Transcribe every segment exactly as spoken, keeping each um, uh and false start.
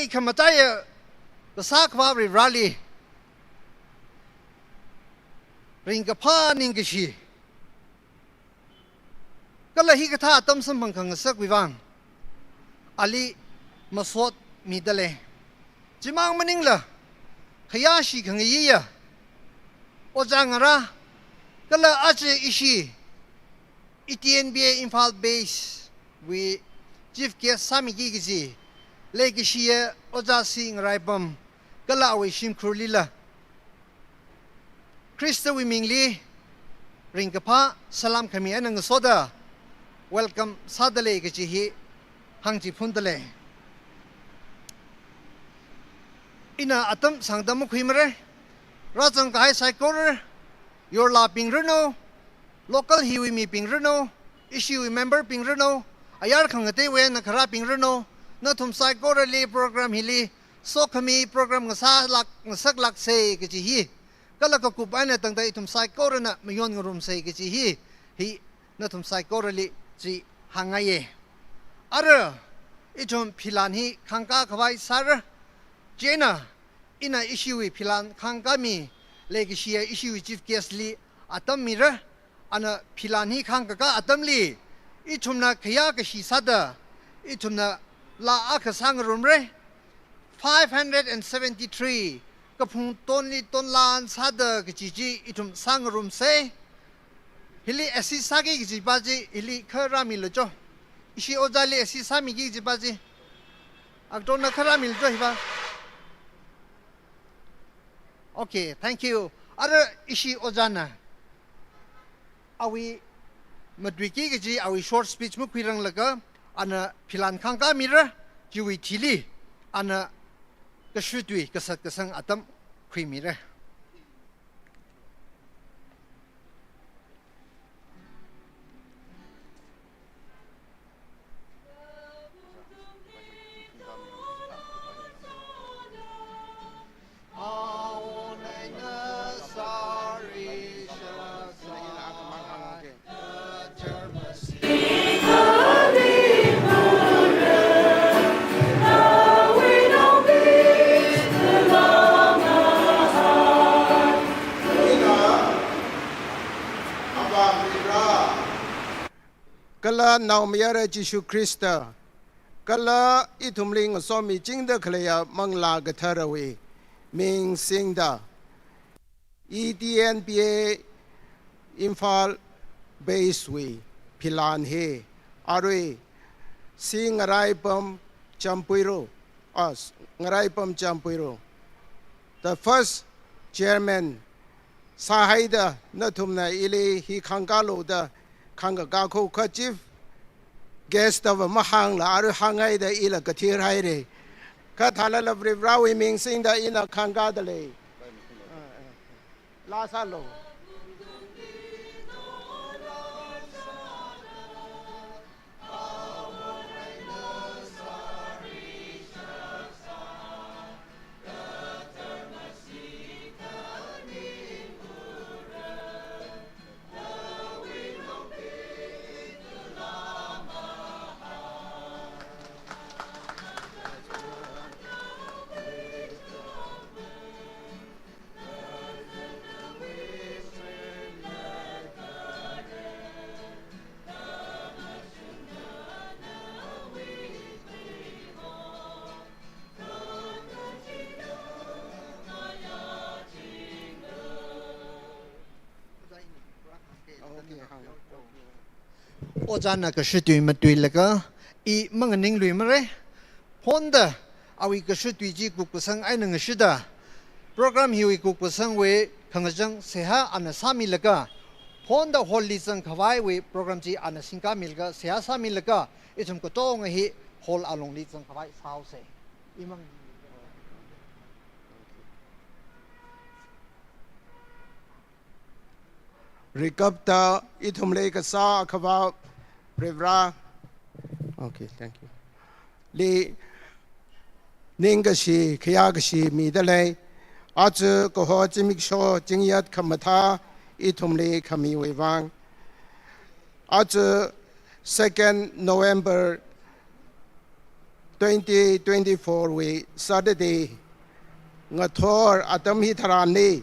khamataiya kasā Akhava Varivarali ringkaphā ningkashi kala hikathā atam samphang khangasakwui vang ali masot midalei. Chimang maningla khayāshi khangayiya ojā ngarā kala aja ishi E T N B A Imphal Base wui chief guest sāmiki kaji leikashiya Ojā C. Ngaraipam kala awui shimkhurlila Khristawui mingli ringkaphā salam khami eina ngasoda welcome sādalei kaji hi hāngchiphundalei. Ina atam sāngda makhuimara. Rāzang kahai saikora, yorlabing ranu, local hiwui mibing ranu, ishiwui member bing ranu, ayar khangateiwui eina kharābing ranu, nathum saikorali program hili sokhami program ngasālāk, ngasaklāksei kaji hi kala kakup eina tangda ithum saikorana mayon ngarumsei kaji hi, hi nathum saikorali chi hāngngaiya. Ara ithum philan hi khangkā khavai sāra. Chieina ina ishiwui philan khangkāmi leikashiya ishiwui chief guest li atam mira. Ana philan hi khangkakā atamli ithumna khayākashi sāda ithumna laa akha sāngarumra. Five hundred and seventy-three kaphung tonli tonlan sāda kaji chi ithum sāngarumsei. Hili assist sāki kajipa chi hili kha rāmilu cho. Ishi ojāli assist sāmiki kajipa chi. Aktona kha rāmilu cho hipa. Okay, thank you. Ara ishi ojāna awui matuiki kaji awui short speech makhuiranglaga ana philan khangkāmira, chiwui thili ana kashutui kasat kasang atam khuimira. Kala Naomayara Jishu Khrista, kala ithumli ngasomichingda khaleiya Manglā Katharawui ming singda, E T N B A Imphal Base wui philan hi arui C. Ngaraipam Champuiru, ah, Ngaraipam Champuiru, the first chairman sāhaida nathumna ili hi khangkālu da khangkakā kho kha chief guest va mahāngla arui hānghaida ila kathir haira. Kha thālala Varivarāwui ming singda ina khangkādalei. Laa sālu. Ojāna kashutui matuilaga, i manganingluimara. Phonda awui kashutui chi kukpasang eina ngashida, program hiwui kukpasangwui khangachang seihā ana sāmilaga, phonda hall li zangkhavaiwui program chi ana singkāmilaga, seihā sāmilaga, ithum katonga hi hall alungli zangkhavai sāhaosei. I mang- Rikapta ithumli kasā Akhava Varivarā. Okay, thank you. Li ningkashi, khayākashi midalei. Aja kaho zimiksho zingyat khamathā ithumli khamiwui vang. Aja second November twenty twenty-four wui Saturday ngathor atam hitharanli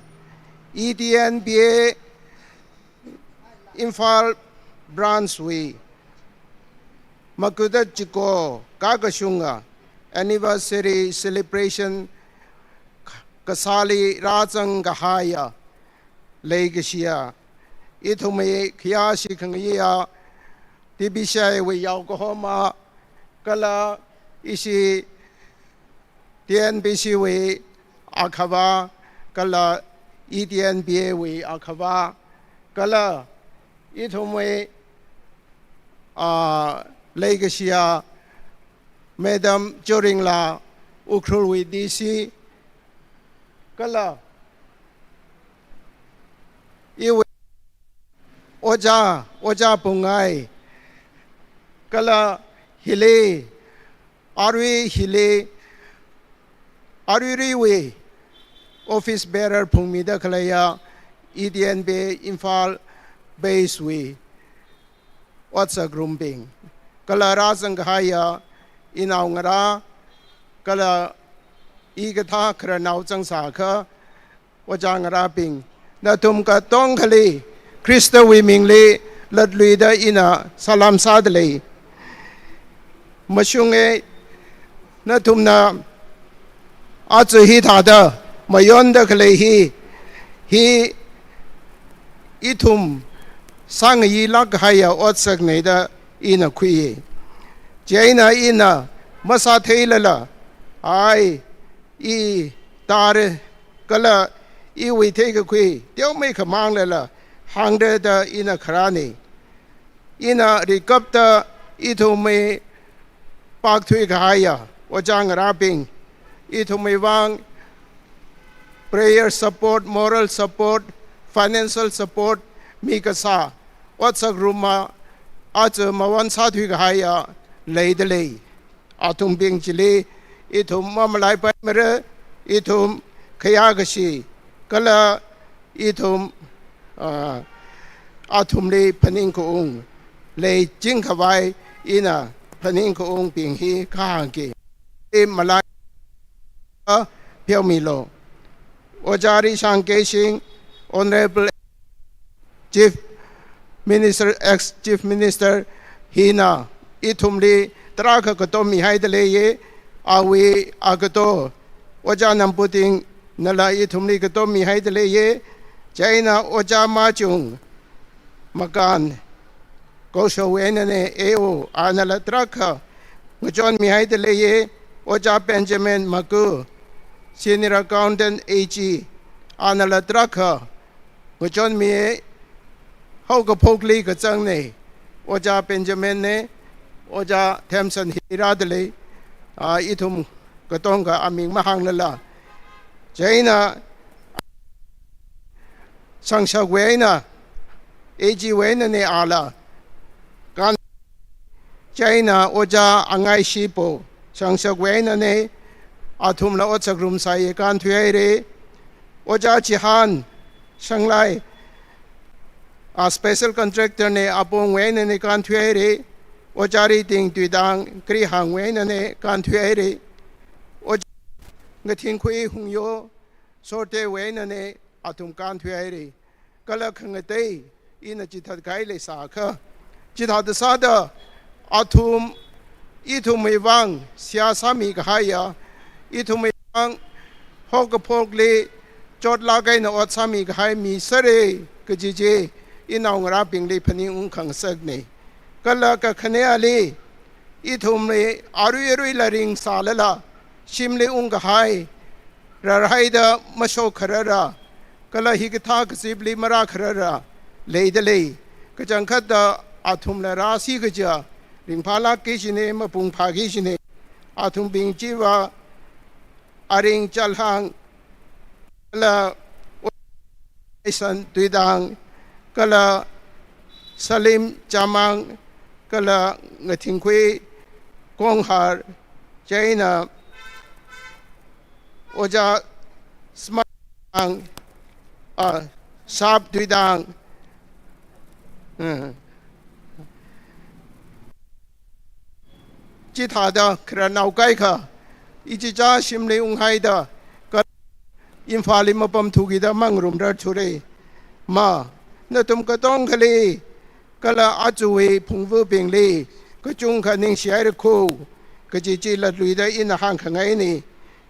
E T N B A Imphal Branch wui makuda chiko kakashunga anniversary celebration kasāli rāzang kahaiya leikashiya ithumwui khayāshi khangayiya T B C I wui yaokahoma kala ishi T N B C wui akhava kala E T N B A wui akhava kala ithumwui, ah, leikashiya Madam Joringla, Ukhrulwui D C, kala iwui Ojā, Ojā Pungai, kala hili, arui hili, aruiruiwui office bearer phungmida khaleiya E T N B A Imphal base wui otsak rumbing, kala rāzang kahaiya inao ngarā, kala i kathā khararnao zangsākha ojā ngarābing, nathum katongkhali Khristawui mingli latluida ina salam sādalei. Mashunge, nathumna aja hithāda mayonda khalei hi, hi ithum sāngayilāk kahaiya otsakne da ina khuiya. Chieina ina masātheilala, ai, i tare kala iwui theikakhui teomeikha manglala hāngre da ina kharāne. Ina rikapta ithumwui pakthui kahaiya ojā ngarābing, ithumwui vang prayer support, moral support, financial support mikasā otsak rumma aja mawon sāthui kahaiya leidalei. Athumbing chili ithum mamalaipaimara, ithum khayākashi kala ithum, ah, athumli phaningkhaung leiching khavai ina phaningkhaungbing hi kahāngki. I malai, ah, pheomilu. Ojā Rishang Keishing, Honorable Chief Minister, ex-Chief Minister hina ithumli tarākha katom mihaida leiya, awui agato Ojā Nambutingnala ithumli katom mihaida leiya, chieina Ojā Machung Makan, Kosho wui einane A O, anala tarākha ngachon mihaida leiya, Ojā Benjamin Maku, Senior Accountant A G, anala tarākha ngachon miya, haokaphokli kazangne, Ojā Benjamin ne, Ojā Themson hi rādalei, ah, ithum katonga aming mahānglala. Chieina Shangshak wui eina, A G wui einane ala, kan, chieina Ojā Angaishipo, Shangshak wui einane, athumla otsak rumsai kānthuihaira. Ojā Chihan Shanglai, a special contractor ne, Apong wui einane kānthuihaira. Ojā Riting Tuidang, Krihang wui einane kānthuihaira. Ojā Ngathingkhui Hungyo, Sorte wui einane, athum kānthuihaira. Kala khangatei ina chithatkahai leisākha, chithāda sāda athum ithumwui vang seihā sāmi kahaiya, ithumwui vang haokaphokli chotlāk eina ot sāmi kahai mi sāra kaji chi inao ngarābingli phaningungkhangasakne. Kala kakhaneli ithumli arui aruila ringsālala shimli ungkahai, rarhaida mashokharara, kala hikathā kazipli marākharara leidalei. Kachangkhatta athumla rāsi kaja ringphālākki kajina, mapung phāki kajina. Athumbing chiva Aring Chalhang, kala Aisan Tuidang, kala Salim Chamang, kala Ngathingkhui Konghar, chieina Ojā Smang, ah, Sap Tuidang, eh, chithāda khararnao kaikha, ichichā shimli unghaida, ka Imphalli mapamthukida mangarumrar thura. Ma, nathum katongali, kala aruiwui phungvabingli, kachungkha ningshihaira kho, kaji chi latluida ina hāngkhangaina.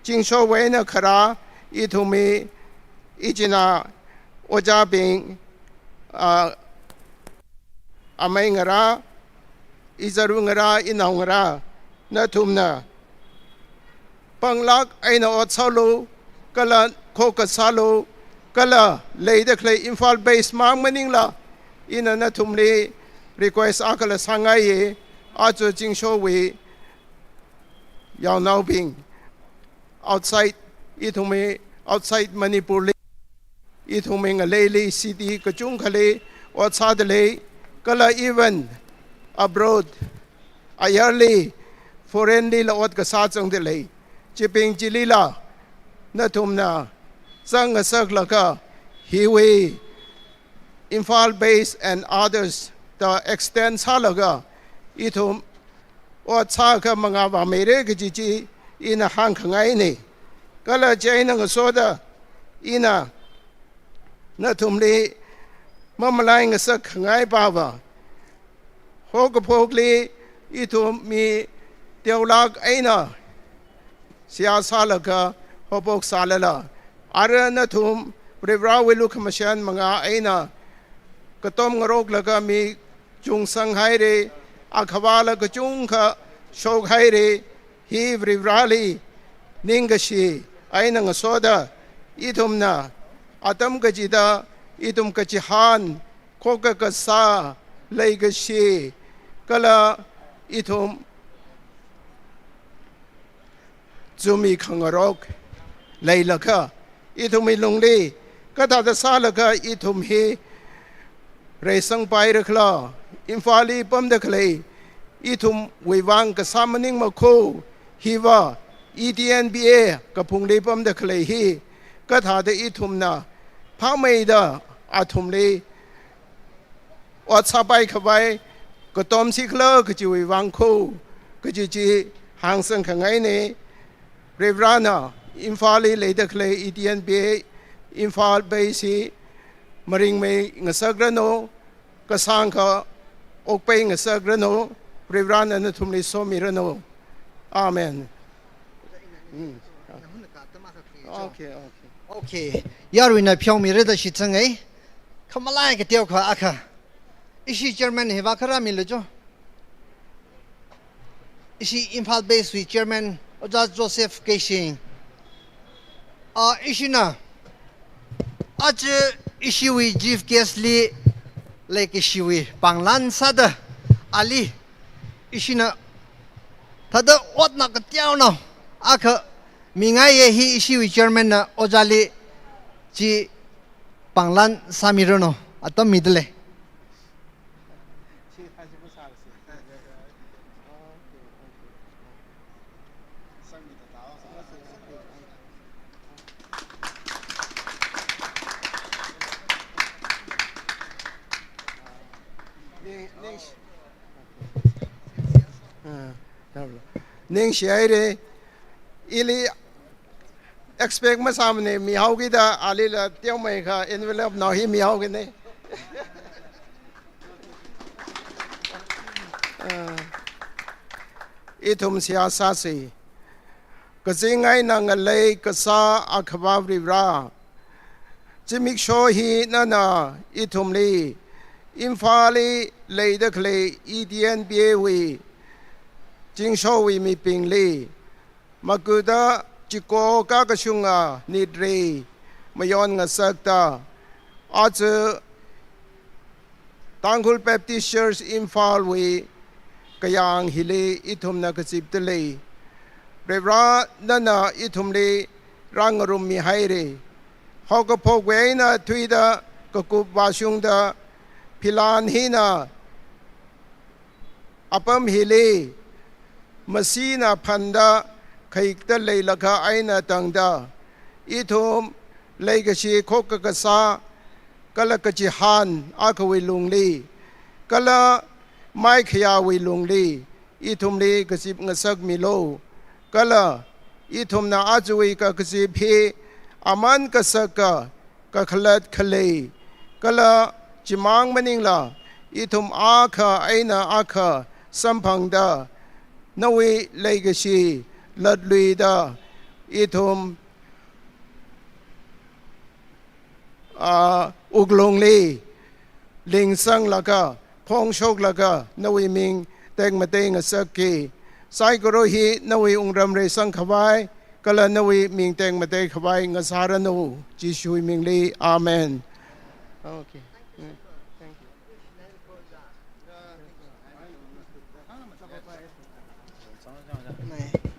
Zingshowui eina kharā, ithumwui, ichināo ojābing, ah, amei ngarā, izarva ngarā, inao ngarā, nathumna panglāk eina ot sālu, kala khokkha sālu, kala leida khalei Imphal base mang maningla, ina nathumli request akhala sāngaiya, aja zingshowui yaonaobing, outside, ithumwui outside Manipurli, ithumwui ngaleili city kachungkhali ot sāda lei, kala even abroad, ayarli, foreignlila ot kasā zangda lei. Chibing chilila, nathumna zangngasaklaga, hiwui Imphal base and others da extend sālaga, ithum ot sākha mangā vāmeira kaji chi ina hāngkhangaina. Kala chieina ngasoda ina nathumli mamalai ngasakkhangai pava, haokaphokli ithum mi teolāk eina seihā sālaga haophok sālala, ara nathum Varivarāwui lukhamashan mangā eina katom ngaroklaga mi chungsanghaira, akhavāla kachungkha shokhaira, hi Varivarāli ningkashi eina ngasoda, ithumna atam kachida, ithum kachihān, khokkha kasā, leikashi, kala ithum zumi khangarok leilakha, ithumwui lungli kathāda sālakha ithum hi reisangpaira khala, Imphalli pamda khalei ithumwui vang kasā maningma kho, hiva E T N B A kaphungli pamda khalei hi kathāda ithumna phāmeida athumli ot sāpai khavai katomsi khala kajiwui vang kho, kaji chi hāngsangkhangaina. Varivarāna Imphalli leida khalei E T N B A Imphal base hi maringmei ngasakranu, kasāngkha okpai ngasakranu, Varivarāna nathumli somiranu. Amen. Mm. Okay, okay. Okay. Yaruina pheomira da shitsanga. Khamalai kateokha akha. Ishi chairman hi vākharā milu jo. Ishi Imphal base wui chairman Ojā Joseph Keishing. Ah, ishina, aja ishiwui chief guest li leikashiwui pānglan sāda ali, ishina thāda otna kateonao akha mingaiya hi ishiwui chairman na ojāli chi pānglan sāmiranu, atam mida lei. Ningshihaira, ili expect masāmana, mihaokida alila teomeikha envelope nao hi mihaokina. Ah, ithum seihā sāsa. Kazing eina ngalei kasā Akhavā Varivarā, zimiksho hi nana ithumli Imphalli leida khalei E T N B A wui zingshowui mibingli makuda chiko kakashunga nitrei mayon ngasakta, aja Tangkhul Baptist Church Imphal wui kayāng hili ithumna kazipda lei. Varivarā nana ithumli rāngarummihaira. Haokaphokwui eina thuida kakup vāshungda philan hina apam hili masina phanda khaikta leilakha eina tangda, ithum leikashi khokkha kasā kala kachihān akhawui lungli, kala maikhayāwui lungli, ithumli kazip ngasakmilu. Kala ithumna ajawui kakazip hi aman kasaka kakhalat khalei, kala chimang maningla, ithum akha eina akha samphangda, nawui leikashi latluida, ithum, ah, wuklungli lingsanglaga, phongshoklaga, nawui ming tekmatei ngasakki. Saikora hi nawui wungram reisang khavai, kala nawui ming tekmatei khavai ngasāranu. Jishuwui mingli, Amen. Okay. Mm. Thank you.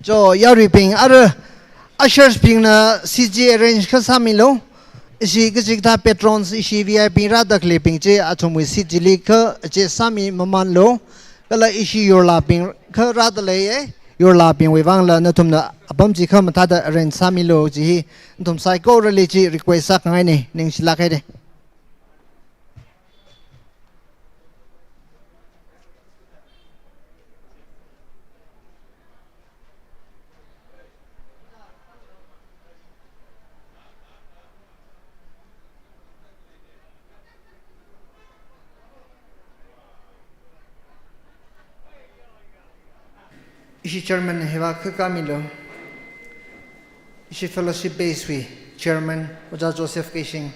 Cho, yaruibing, ara ushers bingna seat chi arrange kha sāmilu. Ishi kachikathā patrons, ishi V I P rāda khaleibing chi athumwui seat chili kha adjust sāmi mamanlu. Kala ishi yorlabing kha rāda leiya, yorlabingwui vangla nathumna apam chi kha mathāda arrange sāmilu kaji hi nathum saikorali chi request sākhangaina, ningshilāk haira. Ishi chairman hiva kha kāmilu. Ishi fellowship base wui chairman, Ojā Joseph Keishing.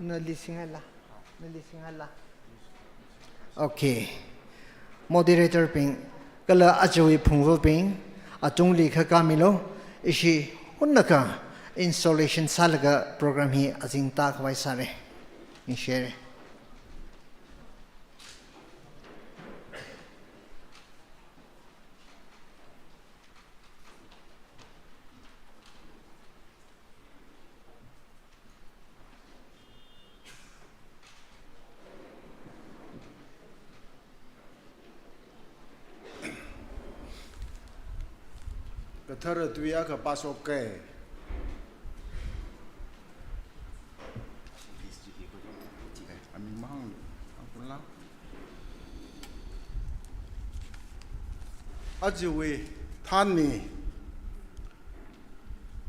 Nali singhaila. Nali singhaila. Okay. Moderator bing, kala ajawui phungvabing, atungli kha kāmilu, ishi hunnakha installation sālaga program hi azingta khavai sāra. Ningshira. Kathara tui akha pāshoka. Aming mahānglu, hāngkhuilu. Ajawui thanmi,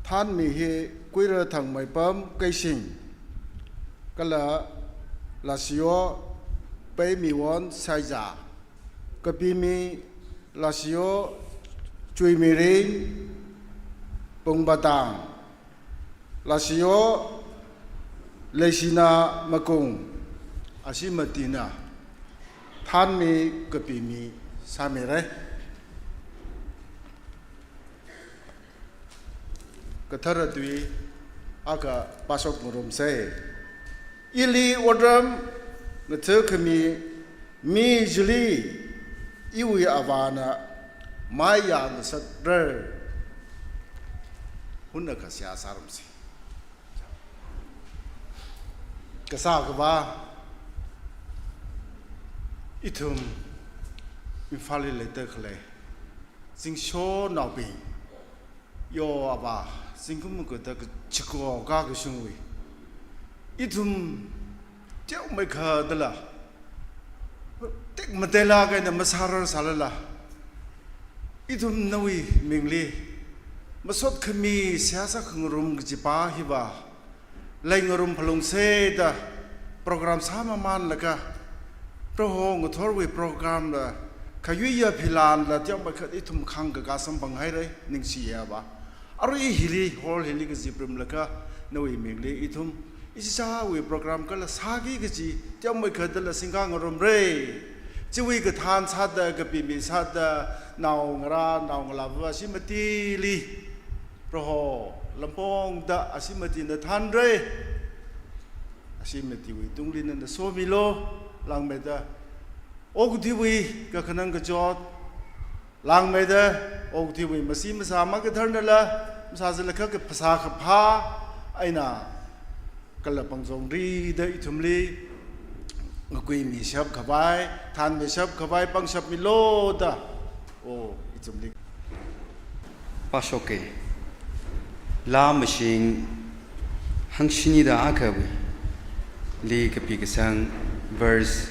thanmi hi Kuira Thangmeipam Keishing, kala Lashiyo Peimiwon Shaiza, kapimi Lashiyo Chuimiring Pungbatang, Lashiyo Leishina Makung, ashi matina thanmi kapimi sāmira. Kathara tui akha pāshok ngarumsa. Ili otram ngathakhami mi chili iwui Avāna maiya ngasakra. Hunnakha seihā sārumsa. Kasā Akhavā, ithum Imphalli leida khalei zingshonaobing, yo Avā, zingkum kachida kachiko kakashungwui, ithum teomeikha dala tekmateilāk eina masārar sālala, ithum nawui mingli masot khami seihā sākhangarum kajipa hiva leingarum phalungsa da program sāmamanlaga, Proho ngathorwui program la khayuiya philanla teomeikha ithum khangkaka samphang haira, ningshiya Avā. Arui hili, hall hili kaziprimlaga, nawui mingli ithum ichichāwui program kala sāki kaji teomeikha dala singkhangarumra. Chiwui kathān sāda, kapimi sāda, naongarā, naongalāva ashi matili, Proho, lampongda ashi matina thanra. Ashi matiwui tungli nana somilu, langmeida okathuiwui kakhanang kachot, langmeida okathuiwui masi masā makatharnala, masāzalakha kaphasā kaphā eina kala pangzongrida ithumli ngakuimishap khavai, thanmishap khavai pangshapmilu da, o, ithumli pāshoka. Laa mashing hangshini da akhawui li kapi kasang verse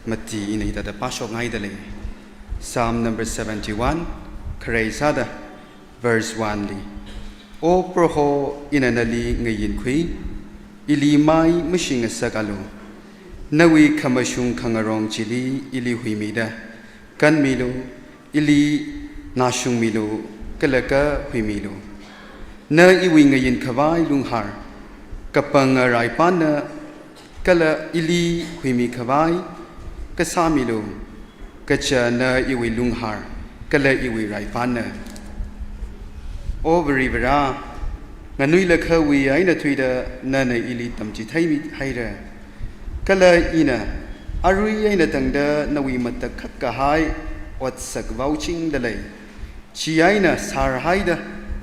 mati ina hithāda pāshokngaidalei. Psalm number seventy-one, kharei sāda verse one li. O Proho, ina nali ngayinkhui, ili mai mashingasakalu. Nawui khamashung khangarong chili ili huimida, kanmilu, ili nashungmilu, kala kahuimilu. Na iwui ngayinkhavai lunghār, kapanga raipānna, kala ili huimikhavai kasāmilu, kaja na iwui lunghār, kala iwui raipānna. O Varivarā, nganuilakhawui eina thuida nana ili tamchitheimi haira. Kala ina arui eina tangda nawui matakhak kahai otsak vaochingdalei. Chieina sārhaida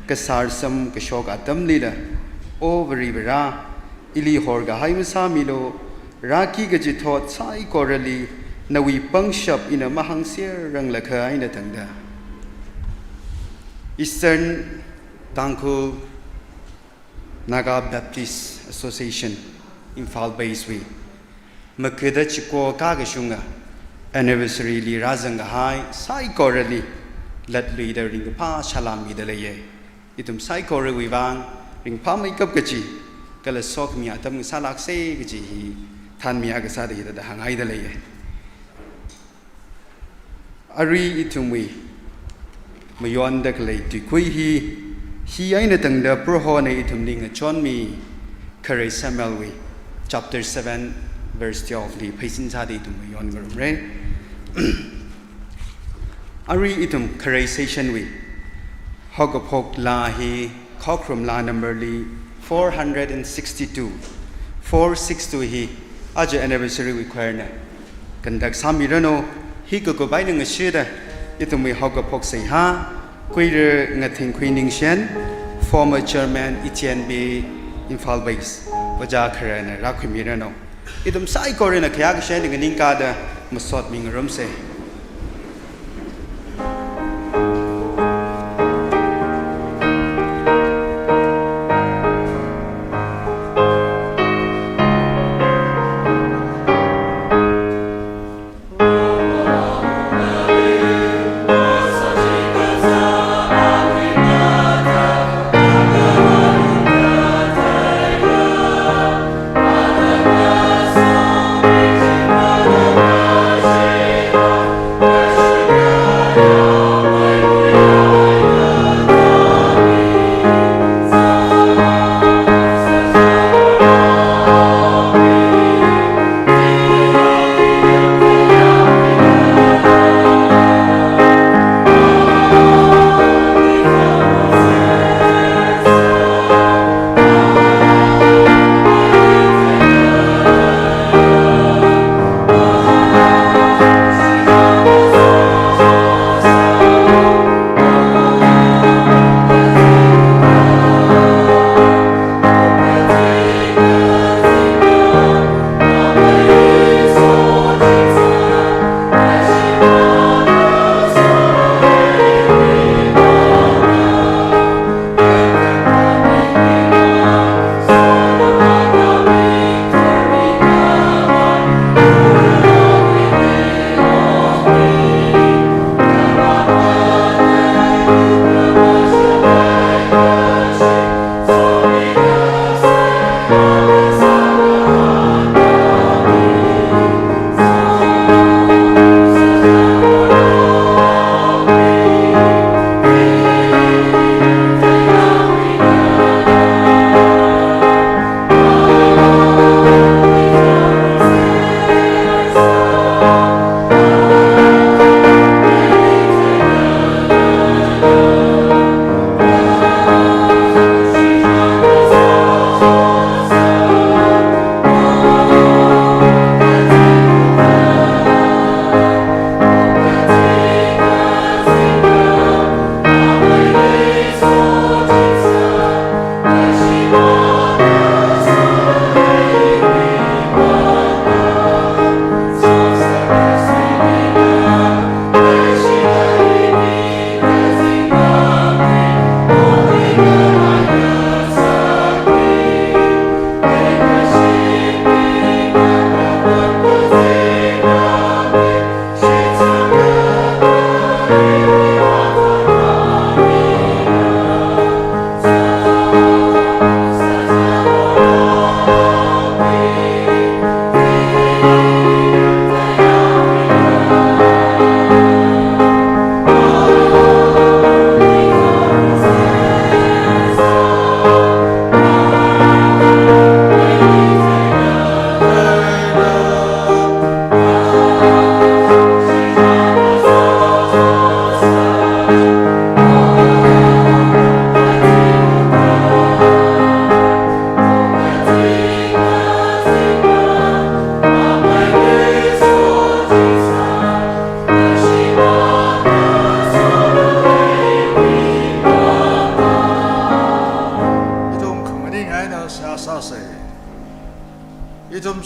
kasār samkashok atamlila, O Varivarā, ili horkahai masāmilu, rāki kachithot saikorali nawui pangshap ina mahāngserranglakha eina tangda. Eastern Tangkhul Naga Baptist Association, Imphal base wui, makada chiko kakashunga anniversary li rāzangkahai saikorali latluida ringkaphā salām midaleiye. Ithum saikorawui vang ringphāmeikap kaji, kala sokhami atam ngasālākse kaji hi thanmi akha sāda hithāda hāngngaidalei. Arui ithumwui mayondakhalei tuikui hi, hi eina tangda Prohona ithumli ngachonmi kharei Samuel wui chapter seven verse twelve li pheisin sāda ithum mayonngarumre. Arui ithum kharei session wui haokaphok laa hi khokharum laa number li four hundred and sixty-two, four six two hi aja anniversary wui choir na conduct sāmiranu. Hi kakup eina ngashida ithumwui haokaphok seihā, Kuira Ngathingkhui Ningshen, former chairman E T N B Imphal base, ojā kharana rākhuimiranu. Ithum saikorana khayākashan eina nganingkāda masotmingarumse.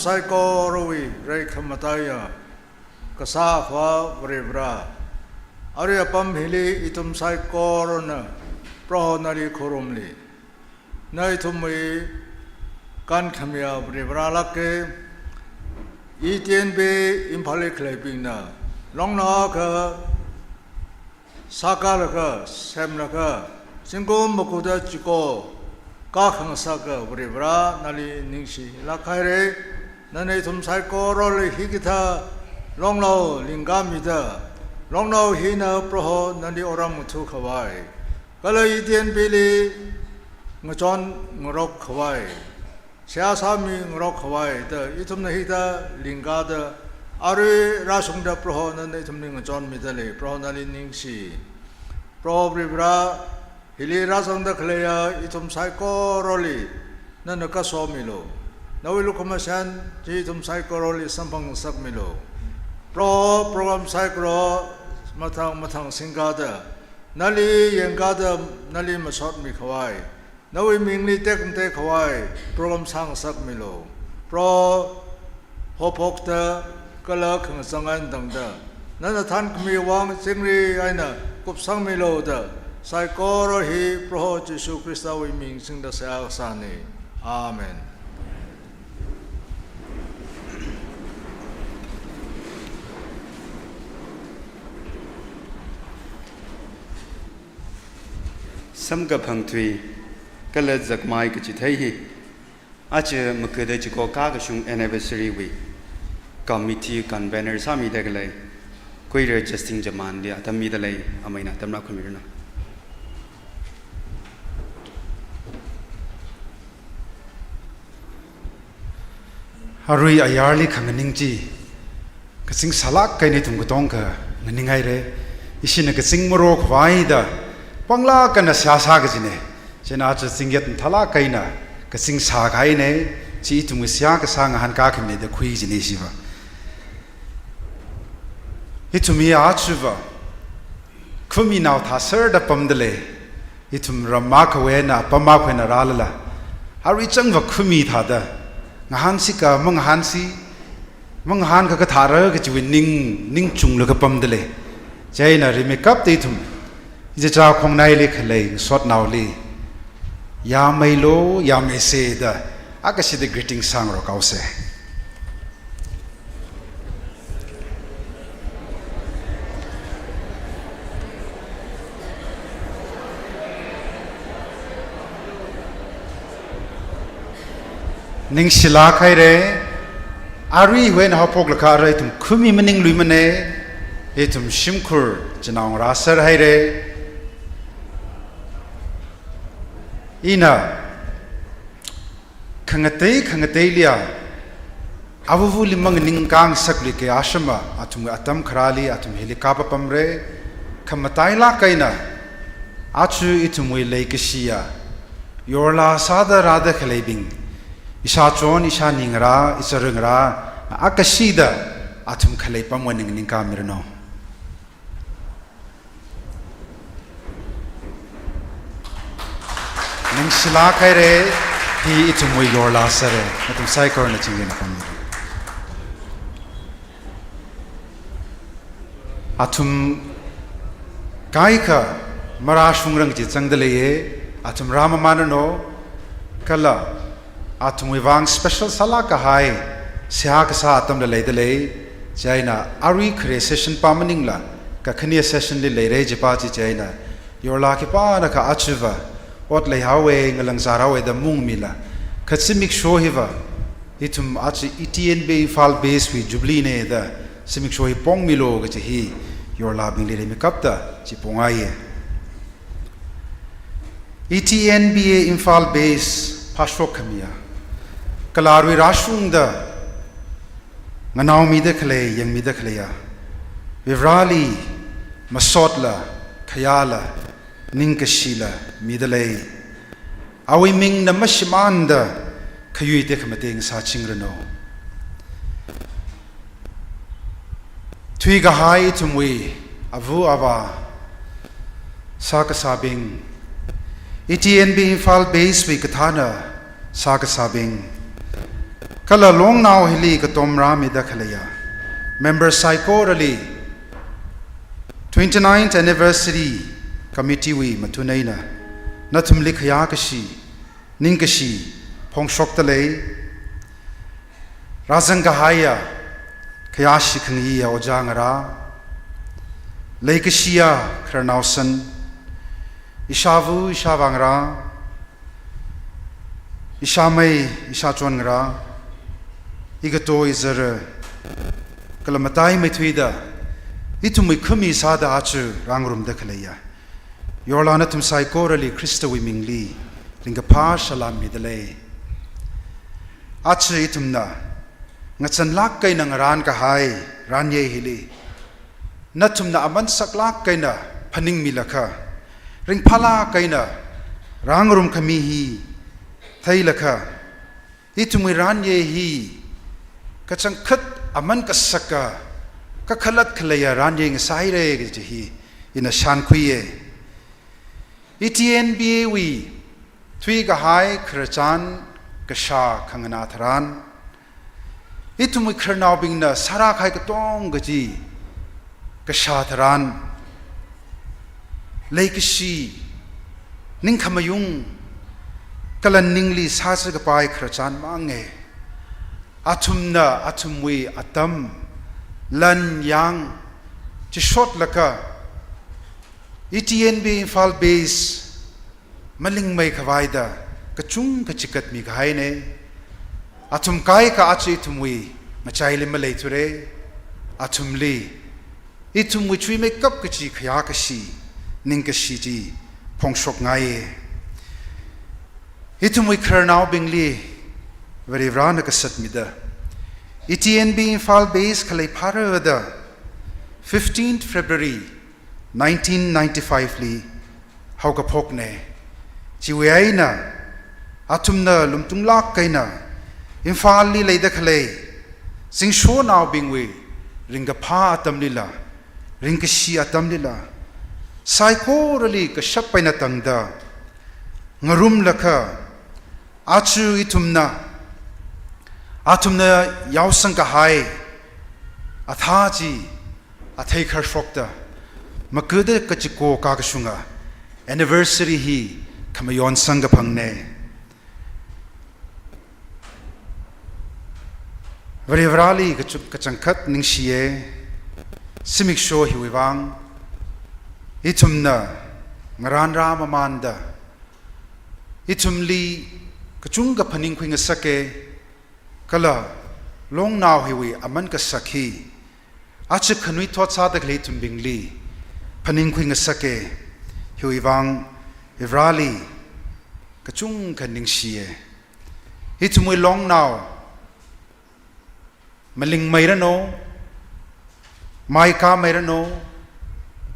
saikorawui reikhamataiya kasā Akhava Varivara, arui apam hili ithum saikorana Proho nali khorumli. Na ithumwui kankhamiya Varivara lāka. E T N B Imphalli khaleibingna longnao akha sākalaga, semlaga, zingkum makuda chiko kakhangasaka Varivara nali ningshilāk haira. Nana ithum saikorali hikathā longnao lingkamida, longnao hina Proho nali otram ngathākhavai, kala E T N B li ngachonngarokkhavai, seihā sāmingarokkhavai da ithumna hikathā lingkada, arui rāshungda Proho nana ithumli ngachonmida lei. Proho nali ningshi. Proho Varivara, hili rāzangda khaleiya ithum saikorali nana kasomilu. Nawui lukhamashan chi ithum saikorali samphangngasakmilu. Proho, program saikora mathang mathang singkada, nali yangkada, nali masotmikhavai, nawui mingli tekmateikhavai program sāngasakmilu. Proho, haophokta kala khangachang eina tangda, nana thankhami vang chingri eina kupsangmilu da, saikora hi Proho Jishu Khristawui ming singda seihā kasāna. Amen. Samkaphang tui kala zakmai kachithei hi, aja makada chiko kakashung anniversary wui committee convener sāmida khalei Kuira Justin Jamanli atam mida lei, amei na atam rākhuimiranu. Arui ayarli khanganing chi, kazing sālāk eina ithum katongkha nganing haira. Ishina kazing marokhavai da panglāk eina seihā sā kajina. Chieina aja zingyat mathālāk eina kazing sākahaina, chi ithumwui seihā kasā ngahānkākhami da khui kajina ishiva. Ithum hi achuva khaminao thāserda pamda lei. Ithum ram akhawui eina apam akhawui eina rālala, arui changva khami thāda, ngahānsi ka mangahānsi, mangahān kha kathāra kajiwui ning, ningchunglaga pamda lei. Chieina rimeikapta ithum, ichichā khongnaili khalei ngasotnaoli, yāmeilu, yāmeisa da, akashida greeting sāngarokhaosa. Ningshilāk haira, aruiwui eina haophoklaga arui ithum khami maningluimana, ithum shimkhur chinaongarā sāhaira. Ina khangatei khangateiliya, avuvuli manganing khangasakli kayāshama athum atam kharāli athum hili kapapamra, khamatailāk eina aja ithumwui leikashiya yorla sāda rāda khaleibing, ishāchon, ishāningarā, ichāringarā, akashida athum khalei pamwui eina nganingkāmiranu. Ningshilāk haira, hi ithumwui yorla sāra, nathum saikorana chingri eina pammilu. Athum kaikha marāshungrang chi zangda leiya, athum rāmamānranu, kala athumwui vang special sālāk kahai seihā kasā atamla leida lei. Chieina arui khare session pa maningla, kakhane session li leira jipa chi chieina, yorla khipānakha achuva ot leihaowa, ngalangzārhaowa da maungmila, kha zimiksho hiva ithum aja E T N B Imphal base wui jubilee na da zimiksho hi pongmilu kaji hi yorlabingli rimeikapta chi pongaiya. E T N B A Imphal base phāshok khamiya, kala arui rāshungda nganaomida khalei, yangmida khaleiya, Varivarāli masotla, khayāla, ningkashila mida lei. Awui mingna mashimānda khayui tekhamatei ngasāchingranu. Thuikahai ithumwui ava avā, sākasābing, E T N B Imphal base wui kathāna sākasābing, Kala longnao hili katom rāmida khaleiya member saikorali twenty-ninth anniversary committee wui mathun eina nathumli khayākashi, ningkashi phongshokda lei. Rāzang kahaiya, khayāshi khangayiya ojā ngarā, leikashiya khararnaosan, ishāva ishāvā ngarā, ishāmei ishāchon ngarā, igato izara, kala mataimeithuida ithumwui khami sāda aja rāngarumda khaleiya yorla nathum saikorali Khristawui mingli ringkaphā salām mida lei. Aja ithumna ngazanlāk eina ngarān kahai ranye hili nathumna aman saklāk eina phaningmilakha, ringphālāk eina rāngarum khami hi theilakha, ithumwui ranye hi kachangkhat aman kasaka, kakhalat khaleiya ranye ngasāhaira kaji hi ina shānkhuiya. E T N B A wui thuikahai khararchan kashā khanganā tharan, ithumwui khararnaobingna sārākahai katonga chi kashā tharan, leikashi, ningkhamayung, kala ningli sāzā kapai khararchan manga. Athumna athumwui atam, lan yang, chishotlaga, E T N B Imphal base malingmei khavaida kachungkha chigatmi kahaina. Athum kaikha aja ithumwui ngachaili maleithura. Athumli ithumwui chuimeikap kachi khayākashi, ningkashi chi phongshokngaiya. Ithumwui khararnaobingli Varivarana kasatmida E T N B Imphal base khalei phārada fifteenth February nineteen ninety-five li haokaphokna. Chiwui eina athumna lumtunglāk eina Imphalli leida khalei zingshonnaobingwui ringkaphā atamlila, ringkashi atamlila, saikorali kashap eina tangda ngarumlaga, aja ithumna, athumna yaosang kahai athā chi athei kharshokta, magada kachiko kakashunga anniversary hi khamayon samkaphangna. Varivarali kachu-, kachangkhat ningshiya, zimiksho hiwui vang ithumna ngarān rāmamānda, ithumli kachungkha phaningkhui ngasaka, kala longnao hiwui aman kasak hi aja khanuithot sāda khalei ithumbingli phaningkhui ngasaka. Hiwui vang Varivarali kachungkha ningshiya. Ithumwui longnao malingmeiranu, maikāmeiranu,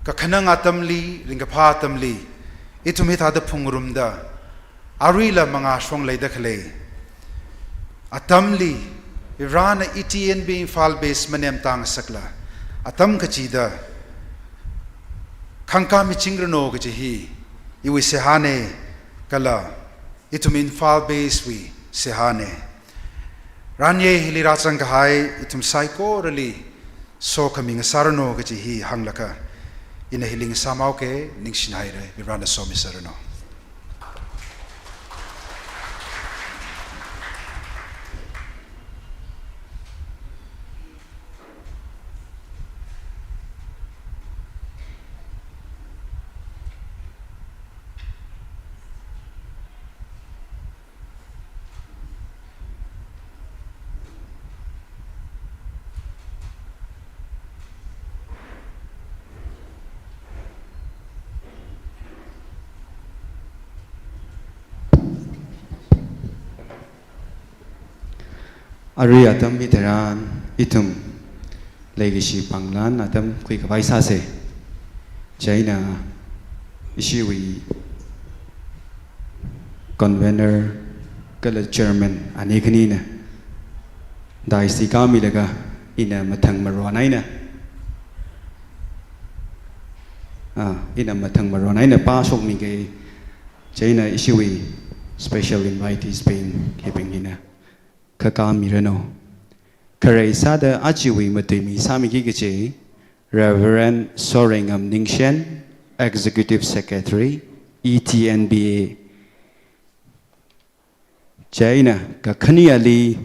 kakhanang atamli, ringkaphā atamli ithum hithāda phungrumda, aruila mangā shong leida khalei atamli, Varivarana E T N B Imphal base manemtang ngasakla, atam kachida khangkā michingranu kaji hi iwui seihāna, kala ithum Imphal base wui seihāna. Ranye hili rāzang kahai ithum saikorali sokhami ngasāranu kaji hi hānglaga ina hili ngasāmauka. Ningshinaira, Varivarana somi sāranu. Arui atam hitharan ithum leikashi pānglan atam khuikhavai sāsa. Chieina ishiwui convener kala chairman ani khanina dais hi kāmilaga ina mathang maron eina, ah, ina mathang maron eina pāshokmiga. Chieina ishiwui special invitees bing hibing hina khakā miranu. Kharei sāda ajawui matuimi sāmiki kachi Reverend Sorengam Ningshen, Executive Secretary, E T N B A. Chieina kakhaneli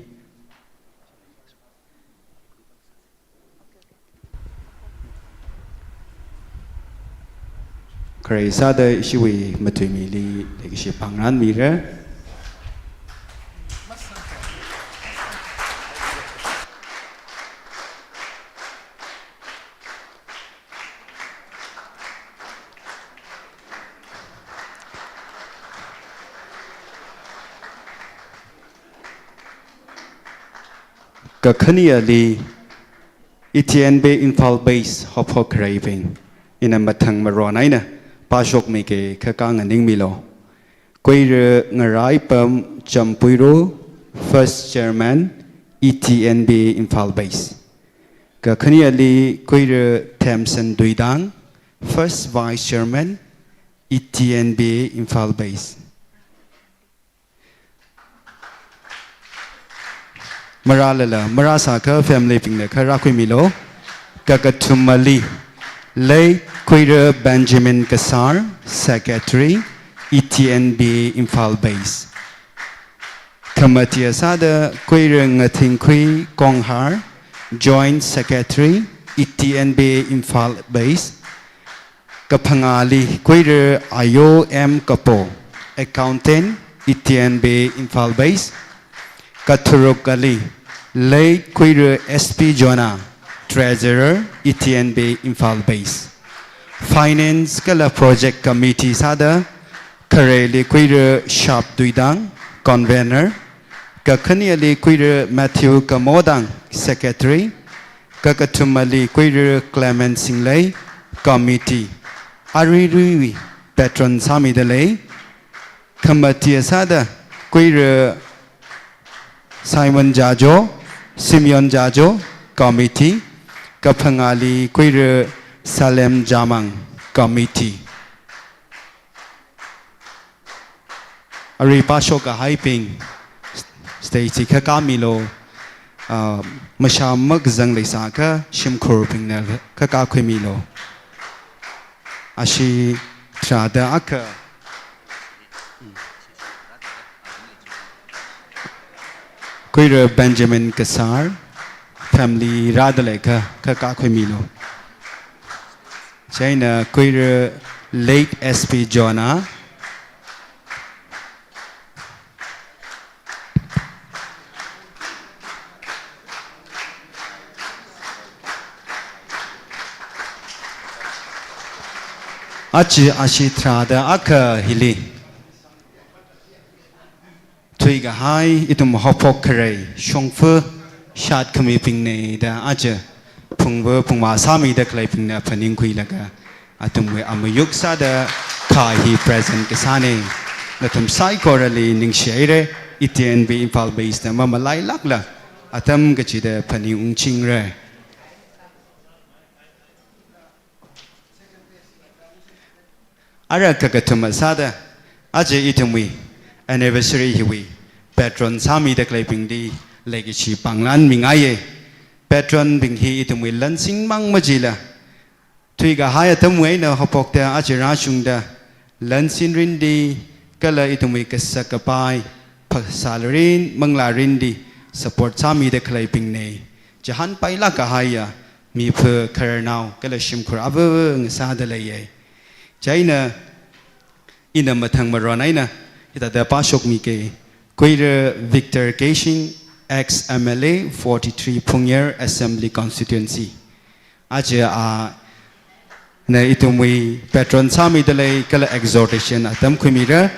kharei sāda ishiwui matuimili leikashi pāngran mira. Kakhaneli E T N B A Imphal Base haophok khareibing, ina mathang maron eina pāshokmiki, khakā nganingmilu. Kuira Ngaraipam Champuiru, First Chairman, E T N B A Imphal Base. Kakhaneli Kuira Themson Duidang, First Vice Chairman, E T N B A Imphal Base. Marālala marāsākha family bingna kha rākhuimilu. Kakathumali late Kuira Benjamin Kasar, Secretary, E T N B A Imphal Base. Khamatiya sāda Kuira Ngathingkhui Konghar, Joint Secretary, E T N B A Imphal Base. Kaphangāli Kuira Ayo M Kapo, Accountant, E T N B A Imphal Base. Katharukali late Kuira S P Jonah, Treasurer, E T N B A Imphal Base. Finance kala Project Committee sāda khareili Kuira Sharp Duidang, Convener. Kakhaneli Kuira Matthew Kamodang, Secretary. Kakathumali Kuira Clement Singlei, Committee. Aruiruiwui patron sāmida lei. Khamatiya sāda Kuira Simon Jajo, Simeon Jajo, Committee. Kaphangāli Kuira Salem Jamang, Committee. Arui pāshok kahaibing, stage chi khakā milu, ah, mashā makazang leisākha shimkhurbingna khakā khuimilu. Ashi tharāda akha Kuira Benjamin Kasar, family rāda leikha khakā khuimilu. Chieina Kuira late S P Jonah. Achi ashi tharāda akha hili thuikahai ithum haophok kharei shongfa shatkhami bingnei da aja phungva phungva sāmida khaleibingna phaningkhuilaga athumwui amayuk sāda kha hi present kasānei. Nathum saikorali ningshihaira, E T N B Imphal Base na mamalailākla atam kachida phaningungchingra. Ara kakathuma sāda, aja ithumwui anniversary hiwui patron sāmida khaleibingli leikashi pānglan mingaiya. Patron bing hi ithumwui lansin mang majila, thuikahai atamwui eina haophokta aja rāshungda, lansin rinli, kala ithumwui kasak kapai, phasāla rin, manglā rinli support sāmida khaleibingnei. Chihān pailāk kahaiya, mipha khararnao kala shimkhur ava ngasāda leiya. Chieina ina mathang maron eina hithāda pāshokmiki, Kuira Victor Keishing, ex M L A, forty-three Phungyar Assembly Constituency. Aja ana ithumwui patron sāmida lei kala exhortation atam khuimira.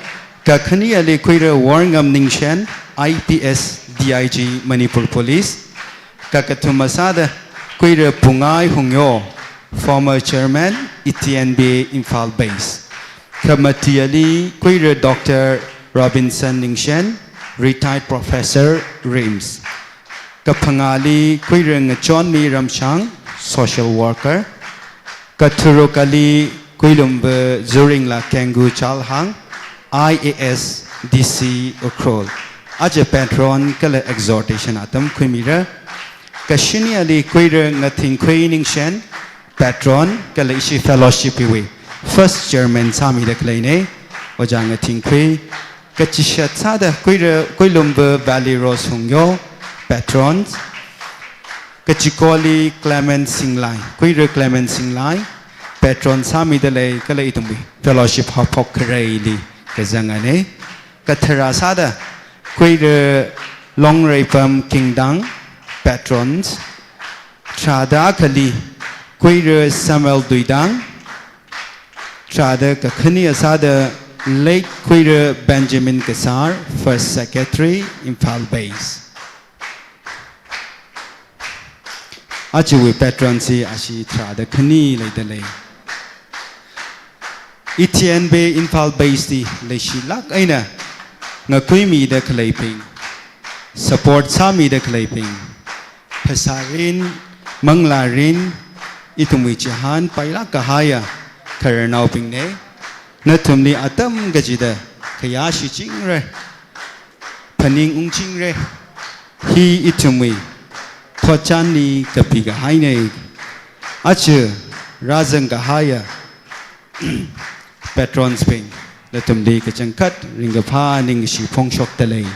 Kakhaneli Kuira Worngam Ningshen, I P S D I G Manipur Police. Kakathuma sāda Kuira Pungai Hungyo, former chairman, E T N B A Imphal Base. Khamatiyali Kuira Doctor Robinson Ningshen, retired professor, RIMS. Kaphangāli Kuira Ngachonmi Ramshang, social worker. Katharukali Kuilumva Zuringla Kengu Chalhang, I A S, D C Ukhrul. Aja patron kala exhortation atam khuimira. Kashiniali Kuira Ngathingkhui Ningshen, patron kala ishi fellowship hiwui first chairman sāmida khaleina, Ojā Ngathingkhui. Kachishat sāda Kuira Kuilumva Valley Rose Hungyo, patrons. Kachikoli Clement Singlai, Kuira Clement Singlai, patron sāmida lei kala ithumwui fellowship haophok khareili kazangana. Kathara sāda Kuira Longreipam Kingdang, patrons. Tharāda akhali Kuira Samuel Duidang. Tharāda kakhane sāda late Kuira Benjamin Kasar, first secretary, Imphal base. Ajawui patron chi ashi tharāda khani leida lei. Itian Bay Imphal base li leishilāk eina ngakuimida khaleibing, support sāmida khaleibing, phasārin, manglārin, ithumwui chihān pailāk kahaiya khararnaobingna. Nathumli atam kachida khayāshi chingra, phaning ungchingra. Hi ithumwui thotchanli kapi kahaina. Aja rāzang kahaiya patrons bing, nathumli kachangkhat ringkaphā ningshi phongshokda lei.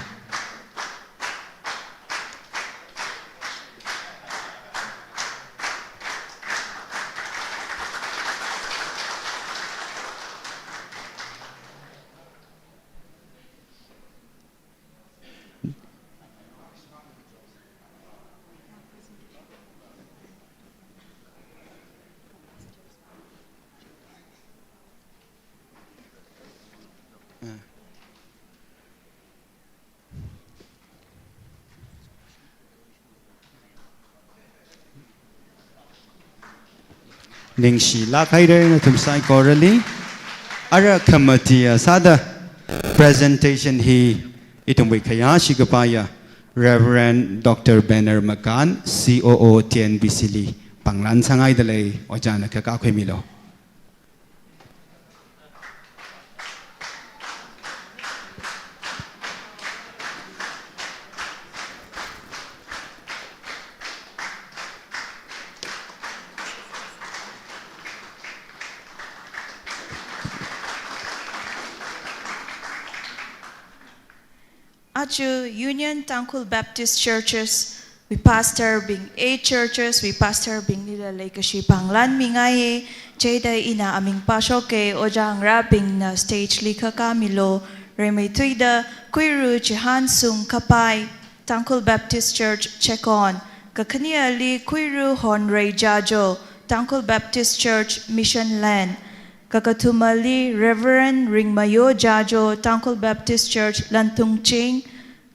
Ningshilāk haira nathum saikorali. Ara khamatiya sāda presentation hi ithumwui khayāshi kapaiya Reverend Doctor Benner Makan, C O O T N B C li panglan sāngaida lei, ojāna khakā khuimilu. Aja Union Tangkhul Baptist Churches wui pastor bing, eight churches wui pastor binglila leikashi panglan mingaiya. Chieina ina aming pāshoka, ojā ngarābingna stage li khakā milu. Rimeithuida Kuira Chihānsung Kapai, Tangkhul Baptist Church Checkon. Kakhaneali Kuira Honrei Jajo, Tangkhul Baptist Church Mission Land. Kakathumali Reverend Ringmayo Jajo, Tangkhul Baptist Church Lantungching.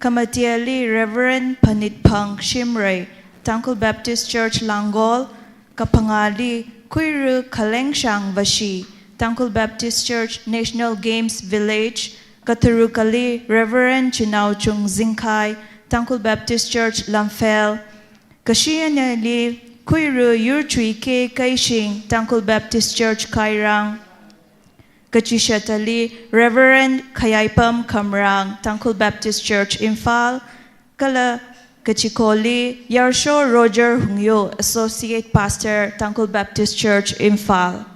Khamatiali Reverend Phanitphang Shimray, Tangkhul Baptist Church Langol. Kaphangāli Kuira Khalengshang Vashi, Tangkhul Baptist Church National Games Village. Katharukali Reverend Chinauchung Zingkhai, Tangkhul Baptist Church Lamphel. Kashineli Kuira Yurchui K Keishing, Tangkhul Baptist Church Kairang. Kachishatali Reverend Khayaipam Khamrang, Tangkhul Baptist Church Imphal. Kala kachikoli Yarsho Roger Hungyo, Associate Pastor, Tangkhul Baptist Church Imphal.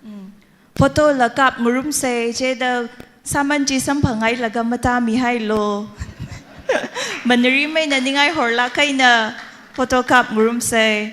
Mm. Photo la kapngarumsa, chieina sāman chi samphangngailaga matāmihailu. Manarimeina ningai horlāk eina photo kapngarumsa.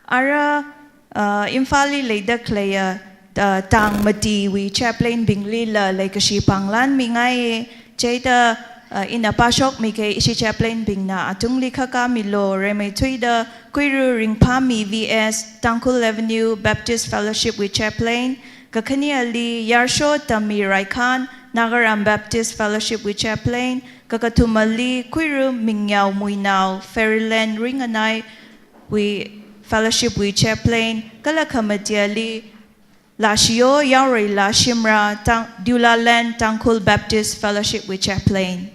Ara, uh, Imphalli leida khaleiya, uh, tang matiwui chaplain binglila leikashi panglan mingaiya. Chieina, uh, ina pāshokmika, ishi chaplain bingna atungli khakā milu. Rimeithuida Kuira Ringphami V S, Tangkhul Avenue Baptist Fellowship wui chaplain. Kakhaneali Yarsho Tammi Raikhan, Nagaram Baptist Fellowship wui chaplain, kakathumali Khuirum Mingyao Muinao, Fairyland Ringanai wui fellowship wui chaplain, kala khamatiyali Lashiyo Yaoreila Shimra, Tang-, Dulaland Tangkhul Baptist Fellowship wui chaplain.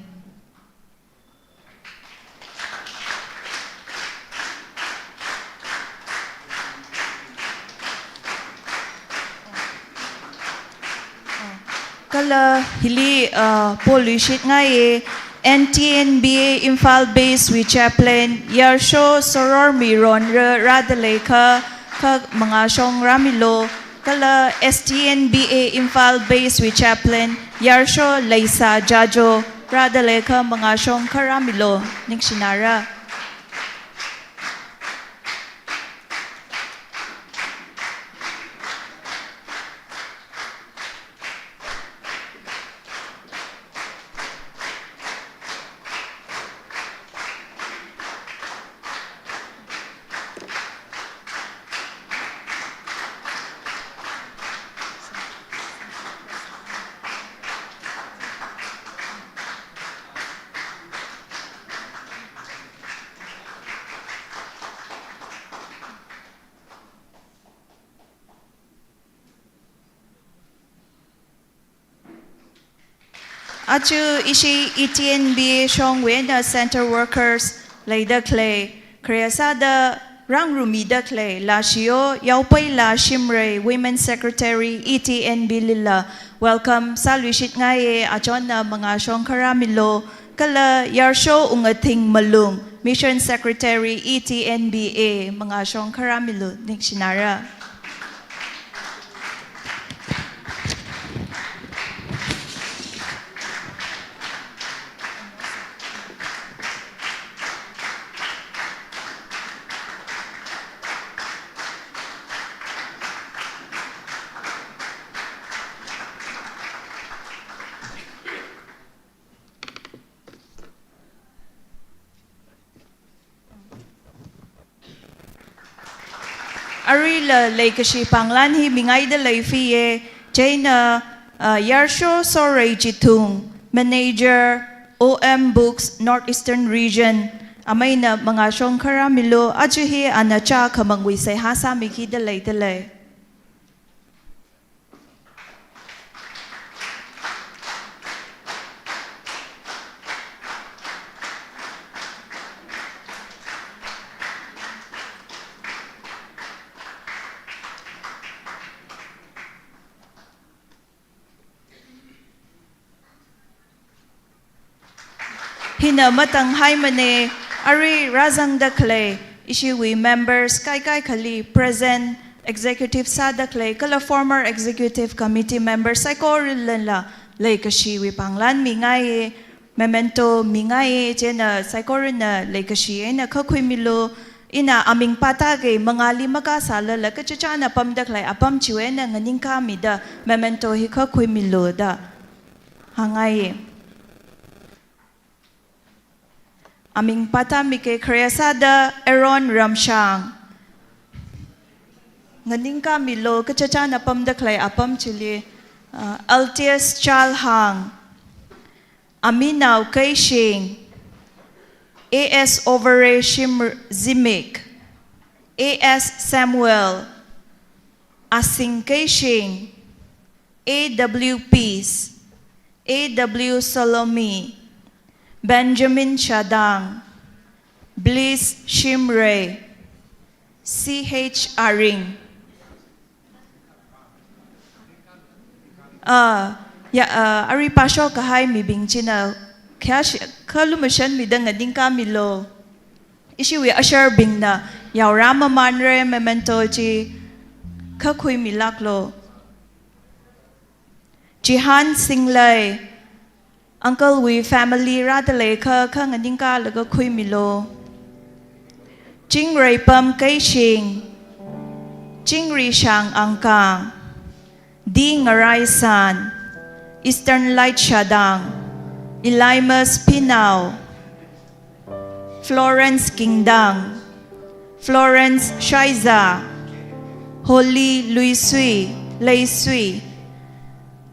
Kala hili, uh, poluishitngaiye, N T N B A Imphal Base wui chaplain, Yarsho Soror Miron rādaleikha, kha mangāshong rāmilu, kala S T N B A Imphal Base wui chaplain, Yarsho Leisa Jajo rādaleikha mangāshong kha rāmilu, ningshinara. Aja ishi E T N B A shongwui eina center workers leida khalei, khare sāda rāngarumida khalei, Lashiyo Yaopeila Shimrei, Women Secretary, E T N B lila, welcome sāluishitngaiye, achonna mangāshong kha rāmilu, kala Yarsho Ungathing Malung, Mission Secretary, E T N B A, mangāshong kha rāmilu, ningshinara. Aruila leikashi pānglan hi mingaida leifiye, chieina, uh, Yarsho Sorei Chithung, Manager, O M Books, North Eastern Region, ameina mangāshong kha rāmilu, aja hi ana chākhamangwui seihā sāmikida leida lei. Hina matanghaimane, arui rāzangda khalei, ishiwui members kaikaikhali, present executive sāda khalei, kala former executive committee members saikoralanla leikashiwui pānglan mingaiye, memento mingaiye, chieina saikorana leikashi eina kha khuimilu, ina aming pātākei mangāli makasālala kachichāna pamda khalei apam chiwui eina nganingkāmida memento hi kha khuimilu da hāngngaiye. Aming pātāmikei, khare sāda Aaron Ramshang. Nganingkāmilu, kachichāna pamda khalei apam chili, uh, Altius Chalhang, Aminao Keishing, A S Ovare Shim-, Zimik, A S Samuel, Asing Keishing, A W Peace, A W Salome, Benjamin Shadang, Bliss Shimray, C H Aring. Ah, ya, ah, arui pāshok kahai mibing china kya shi-, kha lumashanmida nganingkāmilu. Ishiwui usher bingna yaora mamanre, memento chi kha khuimilaklu. Jihan Singlei, uncle wui family rāda leikha, kha nganingkālaga khuimilu. Chingreipam Keishing, Chingri Shang Angkang, D Ngaraisan, Eastern Light Shadang, Elimus Pinao, Florence Kingdang, Florence Shaiza, Holy Luisui, Leisui,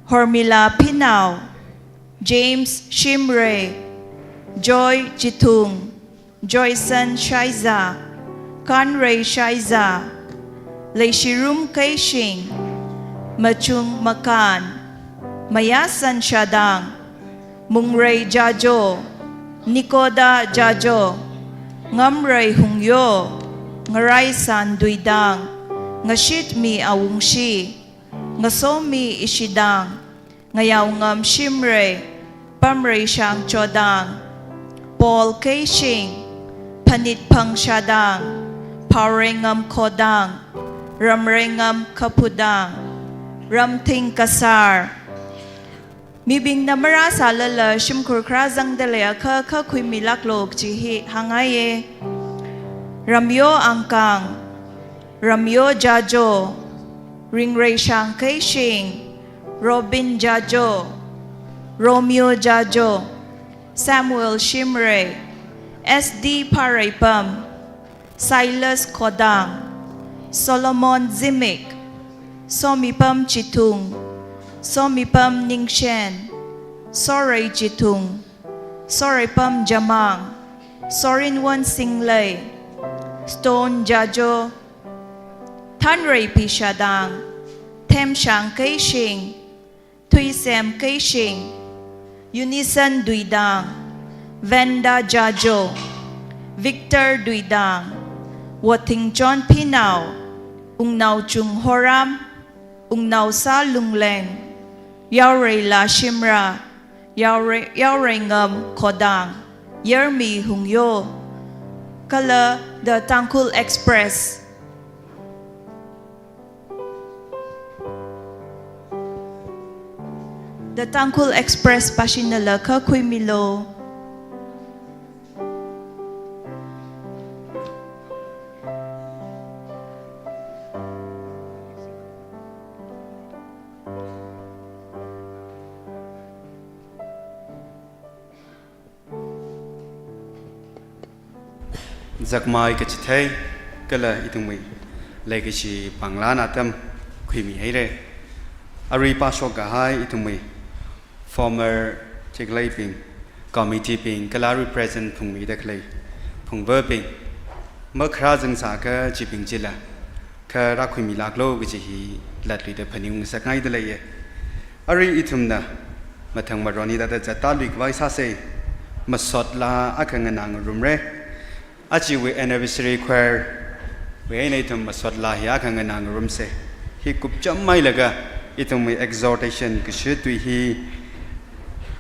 Hormila Pinao, James Shimray, Joy Chithung, Joyson Shaiza, Kanrei Shaiza, Leishirum Keishing, Machung Makan, Mayasan Shadang, Mungrei Jajo, Nikoda Jajo, Ngamrei Hungyo, Ngaraisan Duidang, Ngashitmi Awungshi, Ngasomi Ishidang, Ngayaongam Shimrei, Pamreishang Chodang, Paul Keishing, Phanitphang Shadang, Phaoreingam Khodang, Ramreingam Kaphudang, Ramthing Kasar. Mibingna marāsālala shimkhur kharā zangda leiakha kha khuimilāklo kaji hi hāngngaiye. Ramyo Angkang, Ramyo Jajo, Ringreishang Keishing, Robin Jajo, Romeo Jajo, Samuel Shimrei, S D Phareipam, Silas Khodang, Solomon Zimik, Somipam Chithung, Somipam Ningshen, Sorei Chithung, Soreipam Jamang, Sorinwon Singlei, Stone Jajo, Thanreipi Shadang, Themshang Keishing, Thuisem Keishing, Unison Duidang, Venda Jajo, Victor Duidang, Wothingchon Phinao, Wungnaochung Horam, Wungnaosa Lungleng, Yaoreila Shimra, Yaore-, Yaoreingam Khodang, Yarmi Hungyo, kala The Tangkhul Express. The Tangkhul Express pashinala kha khuimilo. Zakmai kachithei, kala ithumwui leikashi panglān atam khuimihaire. Arui pāshok kahai ithumwui former chikleibing, committee bing, kala arui present phungmida khalei phungvabing, makharā zangsākha chibing chila kha rākhuimilāklo kaji hi latluida phaningung ngasakngaida leiye. Arui ithumna mathang maron hithāda zattālui khavai sāse, masot laa akha nganāngarumre. Ajawui anniversary choir wui eina ithum masot laa hi akha nganāngarumse. Hi kupchammeilaga ithumwui exhortation kashit tui hi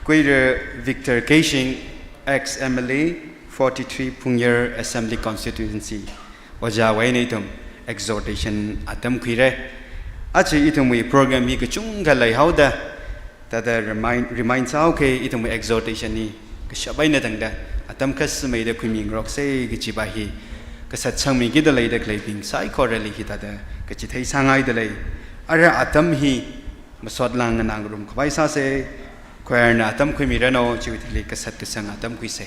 Kuira Victor Keishing, ex M L A, forty-three Phungyar Assembly Constituency, Ojāwui eina ithum exhortation atam khuire. Aja ithumwui program hi kachungkha leihaoda, thāda remind, remind sāhaoke ithumwui exhortation hi kashap eina tangda atam kha sāmeida khuimingarokse kajiva hi kasat sangmikida leida khaleibing saikorali hithāda kachithei sāngaida lei. Ara atam hi masot laa nganāngarum khavai sāse, choir na atam khuimiranu, chiwui thili kasat kasang atam khuise.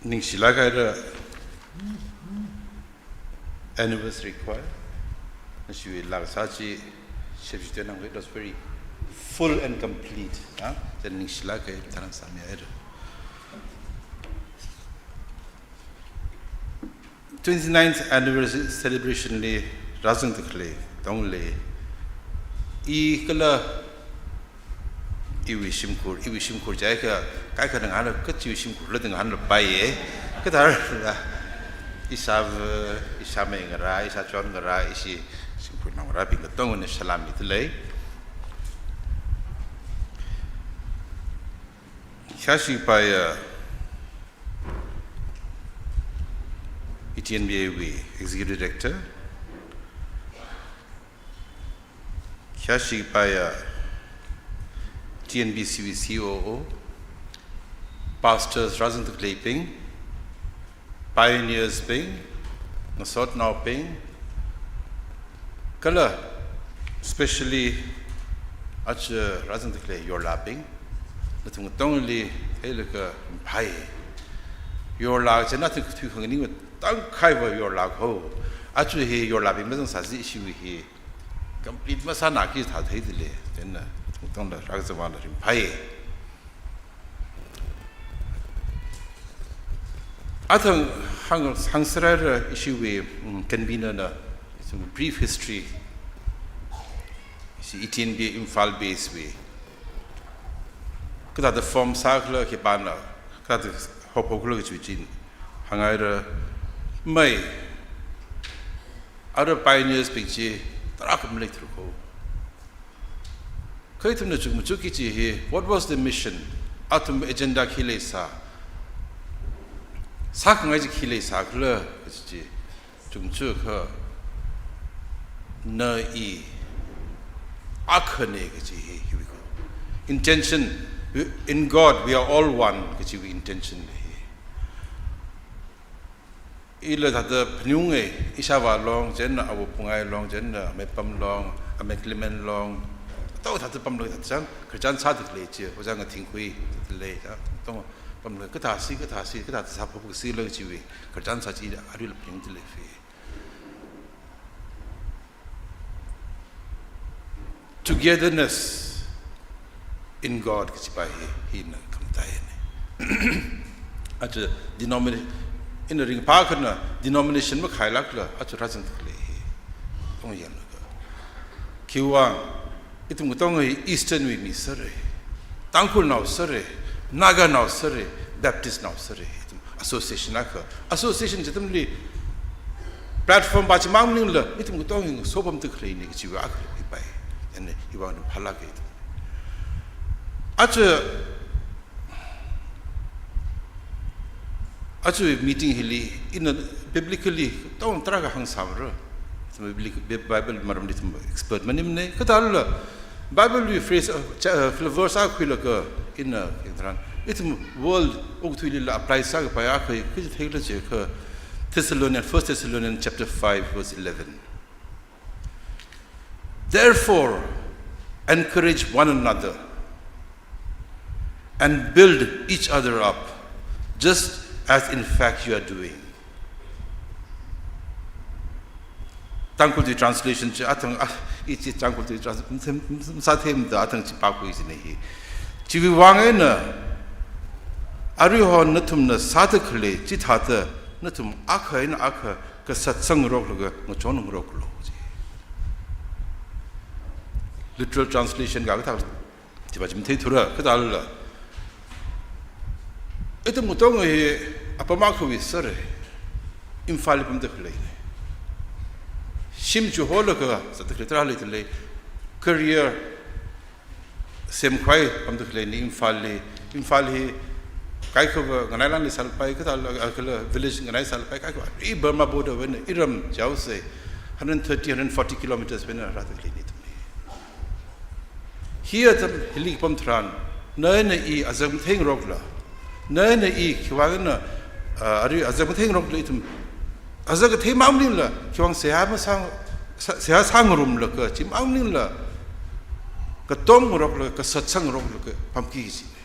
Ningshilāk haira anniversary khavai. Nashiwui laa kasā chi shepshi tuinang, it was very full and complete. Ha? Chieina ningshilāk kahai tharan sāmi haira. Twenty-ninth anniversary celebration li rāzangda khalei tongli, i kala iwui shimkhur, iwui shimkhur jiakha, kaikhana ngahānla kachiwui shimkhurla da ngahānlapaiya. Kathāla, ishāva, ishāmei ngarā, ishāchon ngarā, ishi shimkhur naongarābing katongana salam midalei. Khayāshi kapaiya E T N B A wui Executive Director, khayāshi kapaiya T N B C wui C O O, pastors rāzangda khaleibing, pioneers bing, ngasotnaobing, kala especially aja rāzangda khalei yorlābing, nathum katongli theilaga ringphāi. Yorlā chieina nathum kathui khanganing tangkhaiva yorlā kho. Aja hi yorlābing mazangsāsi, ishiwui hi complete masānaki thā theidalei. Chieina nathum katongla rākazang vāngla ringphāi. Athang hāng, hāngsāra ishiwui, mm, convener na, it's a brief history. Ishi E T N B A Imphal base wui kathāda form sākhala, khipāna kathāda hop hop khala kachi chi hānghaira. Mai, ara pioneers bing chi tarākha maleithuda kho. Kha ithumna chukmajaki kaji hi, what was the mission? Athum agenda khi leisā? Sākhangai chi khi leisākhala kaji chi chukmajakha, na i akhana kaji hi, here we go. Intention, we, in God, we are all one kajiwui intention hi. Ila thāda phaningungei, ishāvā long, chieina Āwo Pungai long, chieina Amei Pam long, Amei Clement long, tao thāda pam long, thāda chang, khararchan sāda khalei chi, Ojā Ngathingkhui thāda lei, tao pam long, kathāsi, kathāsi, kathāda sāphokasila kajiwui khararchan sā chi, aruila phaningda lei fi. Togetherness in God kajipa hi, hina khamataiyana. Aja denomina-, ina ringphākana denomination makhailākla, aja rāzangda khalei hi tongyānlaga. Khiwuivang, ithum katonga hi Eastern wui mi sāra, Tangkhulnao sāra, Naganao sāra, Baptistnao sāra, ithum association akha. Association chi atamli platform pa chimang maningla, ithum katonga hi sopamda khaleina kajiwui akha hipai. Chieina hiwui vang phālāka ithum. Aja, aja meeting hili, ina biblically tong tarākha hāngsāmara. Ithum Biblical, Bi-, Bible maramli ithum expert maningmana. Kathāla Bible wui phrase, uh, cha-, uh, verse akha khuilaga ina, uh, yang tharan, ithum world okathuilila apply sākapai akha, kaji theikhala jiakha, Thessalonians, First Thessalonians chapter five, verse eleven. Therefore, encourage one another and build each other up, just as in fact you are doing. Tangkhul tui translation chi athang, ah, i chi Tangkhul tui trans-, msā themda athang chi pākhui jina hi. Chiwui vang eina, aruihon nathumna sāda khalei chithāda nathum akha eina akha kasat sāngaroklaga ngachon ngaroklu ji. Literal translation ga kathā chiva chi matheithura, kathāla. Ithum katonga hi apam akhawui sāra, Imphalli pamda khaleina. Shim chiholaga zatda khalei tarā leidalei, career semkhavai pamda khaleina Imphalli. Imphal hi kaikhava nganailanli sālapai, kathāla, ah, kala village nganai sālapai, kaikhava, i Burma border wui eina iram jihaosa, hundred thirty, hundred forty kilometers wui eina rāda khaleina ithum hi. Hi atam hili kapam tharan, na eina i azak matheingarokla, na eina i khiwui vang eina, ah, arui azak matheingarokla ithum, azak kathei mang maningla, khiwuivang seihā masāng, sa-, seihā sāngarumlaga, chimang maningla, katom ngaroklaga, kasat sāngaroklaga pamki kajina.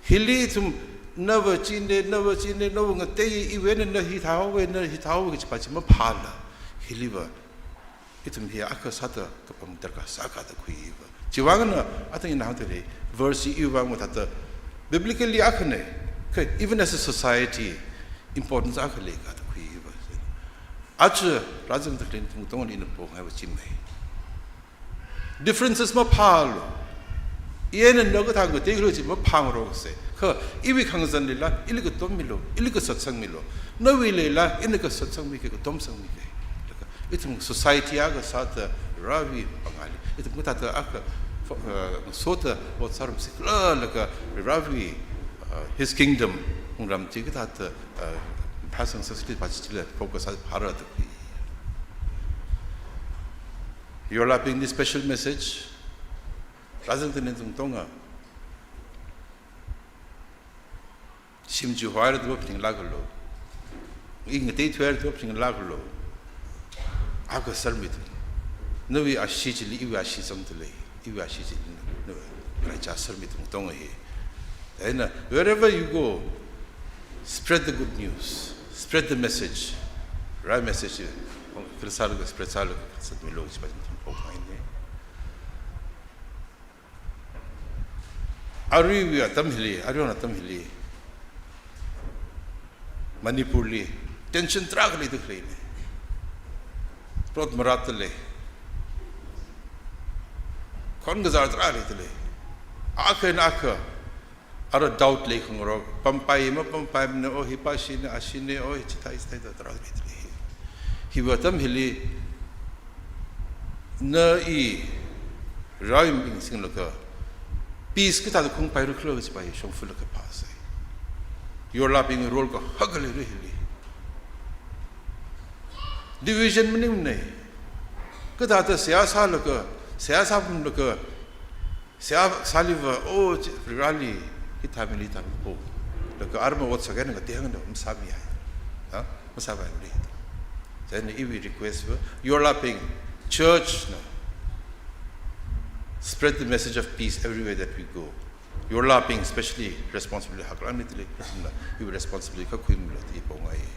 Hili ithum Nava chine, nava chine, nava ngatei, iwui eina na hithāhaowe, na hithāhaowe kachi pa chi maphāla. Hiliva ithum hi akha sāda kapam darkar sāka da khuiva. Chiwuivang eina, athang ina hāngda lei, verse iwui vang mathāda, biblically akhane, kha even as a society, importance akha leika da khuiva. Aja, rāzangda khalei nathum katonga ina pongaiva chi mai. Differences maphālu. I eina na kathā ngateikhala chi maphāngarokse. Kha, iwui khangazanlila, ili katom milu, ili kasatsang milu. Nawui leila, ina kasatsang mike, katom sangmike. Laga, ithum society akha sāda Varewui pangāli. Ithum kathāda akha, fo-, uh, soda, ot sārumsi khala, laga, Varewui, uh, his kingdom, wungram chi kathāda, uh, phasang sāsi pa chila, focus sāphāra da khui. Yorlabingli special message. Rāzangda khalei nathum katonga. Shim chi huaira da phaninglākalu. I ngateithuihaira da phaninglākalu. Akha sārmitu. Nawui ashee chili iwui ashee zangda lei. Iwui ashee chili nawui ngalei chā sārmitu katonga hi. Chieina, wherever you go, spread the good news. Spread the message. Right message. Kala sālaga spread sālaga sāmilu kachi pa chi ithum pongaiye. Aruiwui atam hili, aruiwui atam hili, Manipurli tension tarākha leida khaleine. Plot marātda lei. Khon kazār tarākha leida lei. Akha eina akha, ara doubt leikhangarok, pampai mapampaimana, oh, hi pa shine, ashine, oh, hi chithāi, chithāi da tarākha leida lei. Hiwui atam hili, na i Varewui ming singlaga, peace kathāda khungpaira khala kachi pa hi shongfalaga phāsai. Yorlabingwui role kahaka leira hili. Division maningmanei. Kathāda seihā sālaga, seihā sāpamlaga, seihā sāliva, oh, chi, Vareli, hithāmili thāmili po. Laga arma ot sākahai eina ngatei hāngda masāmihai. Ha? Masāpaimara. Chieina iwui request va, Yorlabing, church na, spread the message of peace everywhere that we go. Yorlabing, especially responsibility haklākna da lei, na, iwui responsibility kakhuimilu da pongaiye.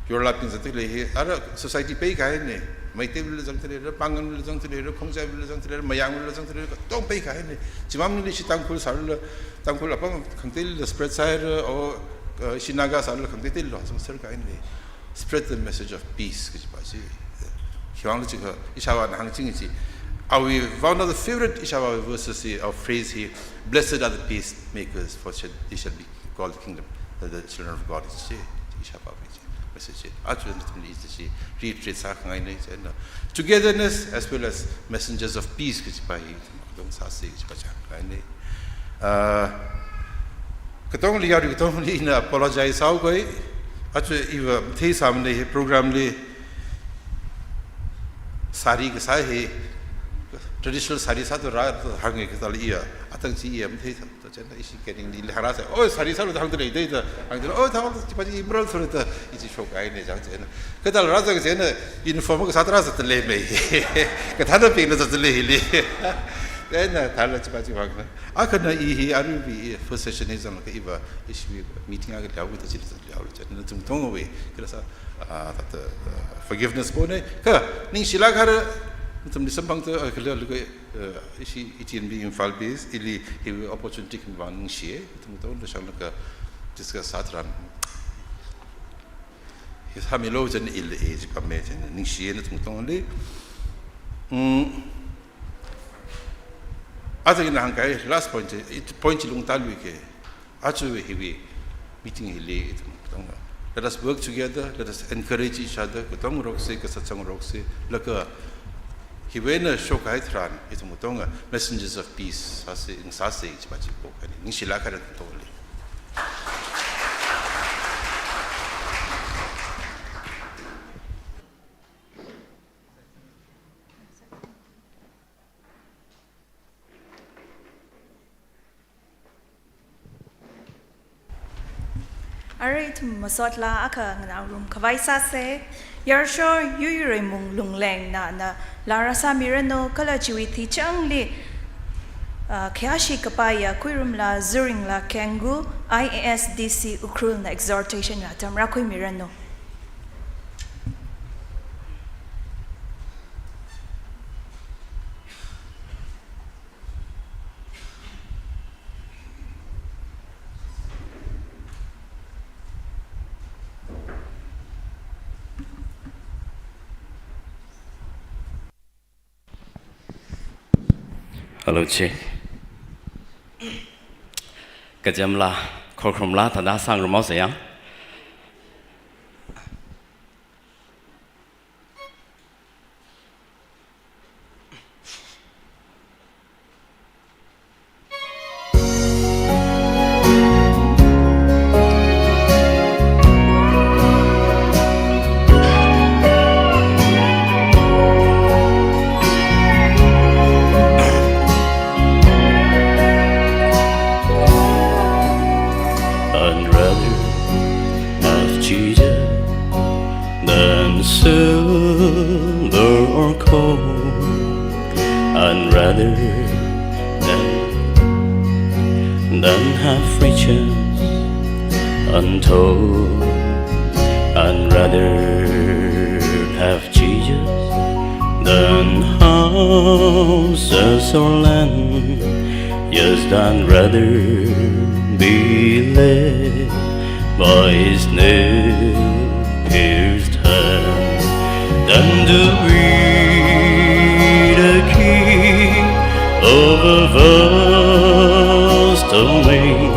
Yorlabing zangda khalei hi, ara society peikahaine, Meiteilila zangda leira, Panganlila zangda leira, Khongjailila zangda leira, Mayanglila zangda leira, katonga peikahaine. Chimang maningli ishi Tangkhul sālala, Tangkhul apam khangateilila spread sāhaira, or, uh, ishi Naga sālala khangateiteilila zangserkahaine. Spread the message of peace kachi pa chi. Khiwuivang jiakha, ishāvāna hāngching chi. Awui, one of the favorite ishāvāwui verses hi, or phrase hi, "Blessed are the peacemakers, for shall, they shall be called the kingdom, the, the children of God," chi, ishāvāwui chi message chi. Aja nathumli chi reiterate sākhangaine, chieina. Togetherness as well as messengers of peace kachi pa hi, katonga sāse kachi pa chi hāngngaine. Ah, katongli yarui katongli ina apologize sāhaokei. Aja iva matheisāmanei hi program li sari kasā hi, traditional sari sāthu rā hānge kathāli iya, athang chi iya matheisā. Chieina ishi keningli hara sai, "Oh, sari sālu," da hāngda lei, da hāngda lei, "Oh, thālu, chi pa chi improve sālu," da ishi shokhaine chang chieina. Kathāla rāzang chieina uniform kasā tarā zatda leimei. Kathānabingna zatda lei hili. Chieina thāla chi pa chi vang na. Akhana i hi aruiwui first session hi zanglaga iva ishi meeting akha liao da chili zatliao chieina nathum katongawui kala sā, ah, that, uh, forgiveness pone. Kha, ningshilāk haira, nathumli samphangda, uh, kala, kala, uh, ishi, itin bi Imphal base, ili, hiwui opportunity khami vang ningshiye, nathum katongli shanglaga discuss sātharan. Hi sāmilu chieina ili, eh, chi pame chieina, ningshiye nathum katongli. Mm. Aja ina hāngkahai last point chi, it, point chi lungtāluike. Aja hiwui meeting hili ithum katonga, let us work together, let us encourage each other, katongarokse, kasatsangrokse, laga hiwui eina shokkahai tharan, ithum katonga messengers of peace sāse, ngasāse, chi pa chi pokhaine, ningshilāk haira nathum katongli. Arui ithum masotla akha nganārum khavai sāse. Yarsho Yuireimung Lunglengna, na laa rāsāmiranu kala chiwui thichangli, Ah, khayāshi kapaiya Khuirumla Zuringla Kenggu, I A S D C Ukhrulna exhortation rātam rākhuimiranu. Hello, check. Kajamla, khorkhrumla, thāda sangrumhaosa yang. I'd rather have Jesus than silver or gold. I'd rather than, than have riches untold. I'd rather have Jesus than houses or land. Yes, I'd rather be led by his nail-pierced hand than to be the king of a vast domain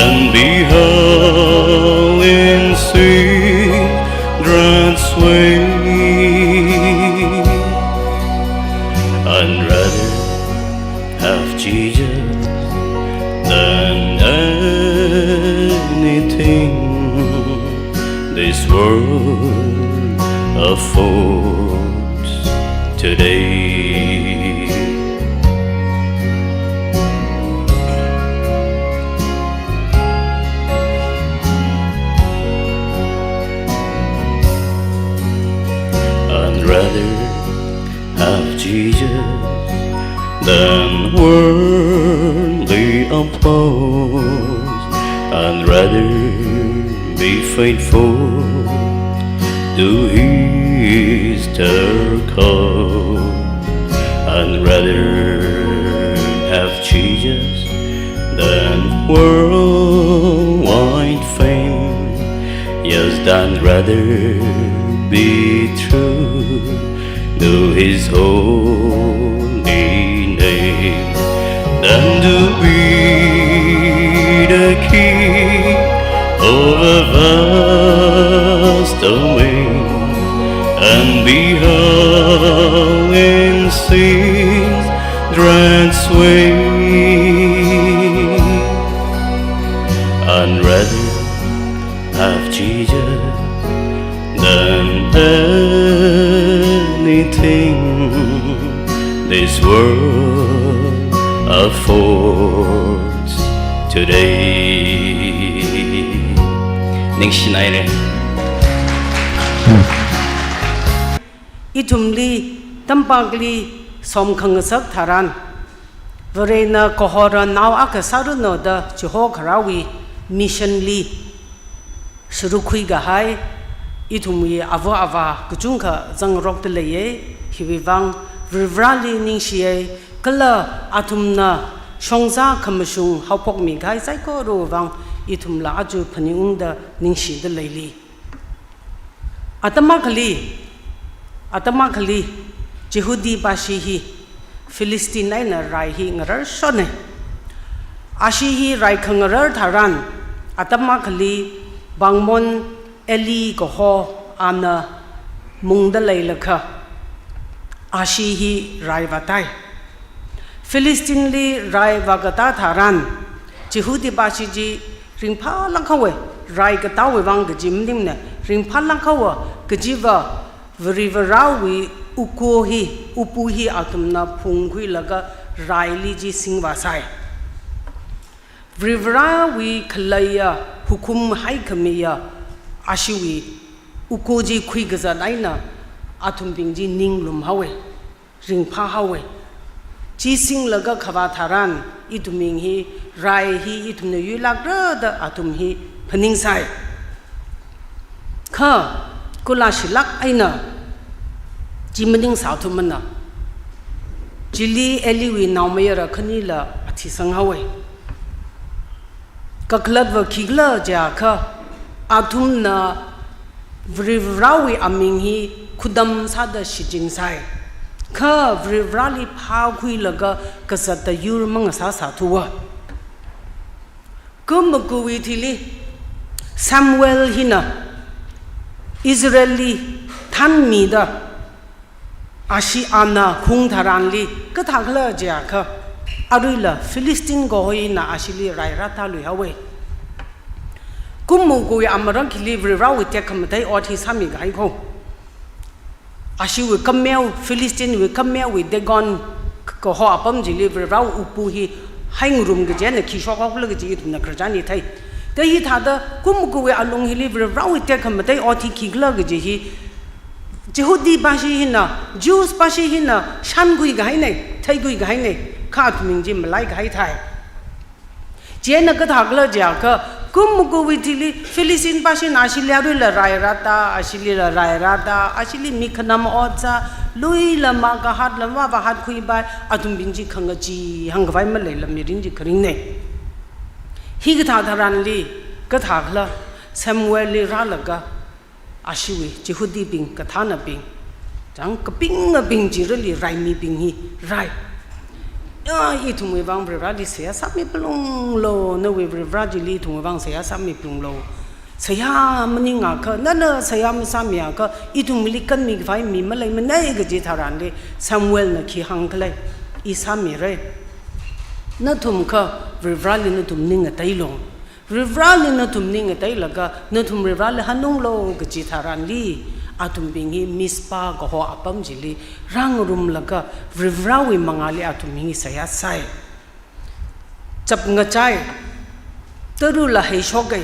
and be held in sin dread sway. I'd rather have Jesus than anything this world affords today. I'd rather have Jesus than worldly applause. I'd rather be faithful to his dear call. I'd rather have Jesus than worldwide fame. Yes, I'd rather be true to his holy name than to be the king of a vast domain and be held in sin's dread sway. I'd rather have Jesus than anything this world affords today. Ningshinaire. Ithumli, tampakli, somkhangasak tharan, Varena kahora nao akha sāranu da chihokharāwui mission li sārukhui kahai, ithumwui ava ava kachungkha zangrokta leiye, hiwui vang Varivarali ningshiye, kala athumna shongza khamashung haophokmi kahai saikorawui vang ithumla aja phaningungda ningshida leili. Atam akhali, atam akhali, Jihudi pashi hi, Philistine eina rai hi ngararshone. Ashi hi rai khangarar tharan, atam akhali, Pangmon Eli kaho ana mungda leilakha, ashi hi rai vātai. Philistine li rai vākatā tharan, Jihudi pashi chi ringphālāk haowe, rai katāwui vang kaji maningmane, ringphālāk haowa, kajiva Varivarāwui uku hi, upu hi athumna phungkhuilaga raili chi singvāsai. Varivarāwui khaleiya, hukum haikhamiya, ashiwui uku chi khuikazat eina athumbing chi ninglum haowe, ringphā haowe. Chi singlaga khavā tharan, ithum ming hi, rai hi, ithumna yuilākra da athum hi phaningsai. Kha, kulāshilāk eina, chi maningsāthumana. Chili Eliwui naomayara khanila athisang haowa. Kakhalatva khikhala jiakha, athumna Varivarāwui aming hi khudam sāda shichinsai. Kha Varivarāli phākhuilaga kazatta yur mangasāsāthuwa. Kum makuwui thili Samuel hina Israelli thanmida ashi ana hung tharanli kathākhala jiakha, aruila Philistine kaho hina ashili rai rātālui haowa. Kum makuwui amārak hili Varivarāwui tekhamatei ot hi sāmi kahai kho. Ashiwui kameo, Philistinewui kameowui Dagon kaho apam chili Varivarāwui upu hi haingarum kaji eina khi shokhaokhala kaji ithumna khararchan hi thei. Kha hithāda kum makuwui alung hili Varivarāwui tekhamatei ot hi khikhala kaji hi Jihudipāshi hina, Jewspāshi hina shānkhui kahaina, theikhui kahaina, kha athum ming chi malai kahai thai. Chieina kathākhala jiakha, kum makuwui thili Philistinepāshina ashili aruila rai rātā, ashilila rai rātā, ashili mi khanam ot sā, luila makahatla mavāhatkhuipai, athumbing chi khangachee hāngkhavai maleila mirin chi kharingna. Hikathā tharanli, kathākhala Samuelli rālaga, ashiwui Jihudibing, kathānabing, chang kapingabing chirali raimibing hi rai. Ya, ithumwui vang Varivarāli seihā sāmi phalunglu, nawui Varivarā chili ithumwui vang seihā sāmi phalunglu. Seihā maningakha, nana seihā masāmiakha, ithumli kanmi khavai mi maleimana kaji tharanli Samuelna khi hāngkhala, i sāmira. Nathum kha Varivarāli nathum ning ngateilu. Varivarāli nathum ning ngateilaga, nathum Varivarāli hanunglu kaji tharanli, athumbing hi Mizpah kaho apam chili rāngarumlaga, Varivarāwui mangāli athumbing hi seihā sāi. Chapngachai, tarula heishoka.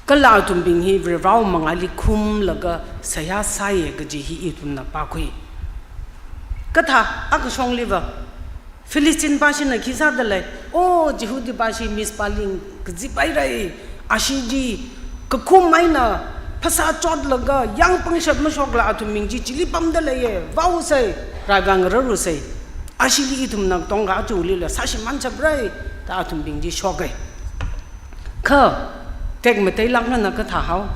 Kala athumbing hi Varivarāwui mangāli khumlaga seihā sāya kaji hi ithumna pākhui. Kathā, akashongliva, Philistinepāshina khi sādalei, o, Jihudipāshi Mizpahli kazipaira, ashi chi kakhum eina phasā chotlaga, yang pangshap mashokla athumbing chi chili pamdaleiya, vaosei, raiva ngararusei, ashili ithumna tongka achulila sāshimānshapra, da athumbing chi shoka. Kha, tekmateilāk eina kathā hao.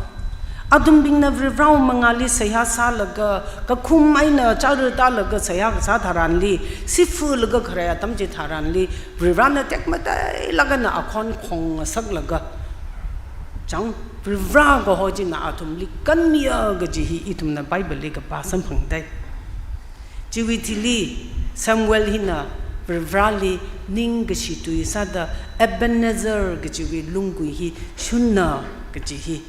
Athumbingna Varivarāwui mangāli seihā sālaga, kakhum eina chara tālaga seihā kasā tharanli, sifulaga kharei atam chitharanli, Varivarāna tekmateilāk eina akhon khongngasaklaga, chang, Varivarā kaho china athumli kanmiya kaji hi ithumna Bibleli kapā samphangdalei. Chiwui thili Samuel hina Varivarāli ningkashi tui sāda Ebenezer kajiwui lungkui hi shunna kaji hi,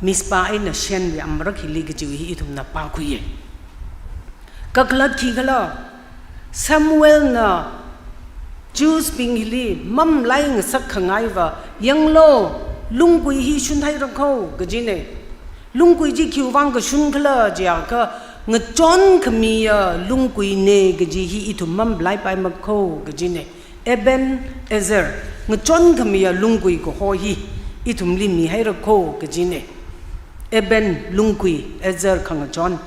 Mizpah eina Shenwui amārak hili kajiwui hi ithumna pākhuiya. Kakhalat khikhala, Samuelna Jewsbing hili mamalaingasak khangaiva, yanglu, lungkui hi shunhaira kho kajina. Lungkui chi khiwui vang kashun khala jiakha, ngachon khamiya lungkuina kaji hi ithum mamalaipaimara kho kajina. Ebenezer, ngachon khamiya lungkui kaho hi ithumli mihaira kho kajina. Eben lungkui, Ezer khangachon.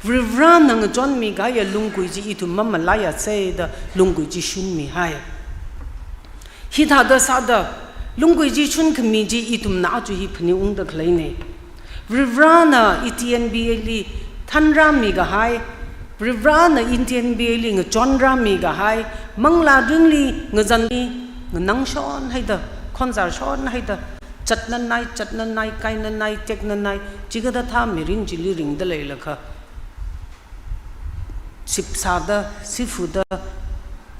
Varivarāna ngachonmi kahaiya lungkui chi ithum mamalaiasei da lungkui chi shunmihai. Hithāda sāda, lungkui chi shunkhami chi ithumna aja hi phaningungda khaleina. Varivarāna I T N B A li thanrāmi kahai, Varivarāna I T N B A li ngachonrāmi kahai, manglā ringli ngazanli, nganangshon haida, khonzarshon haida, chatnanai, chatnanai, kainanai, teknanai, chikathā mirin chili ringda leilakha, sipsāda, sifuda,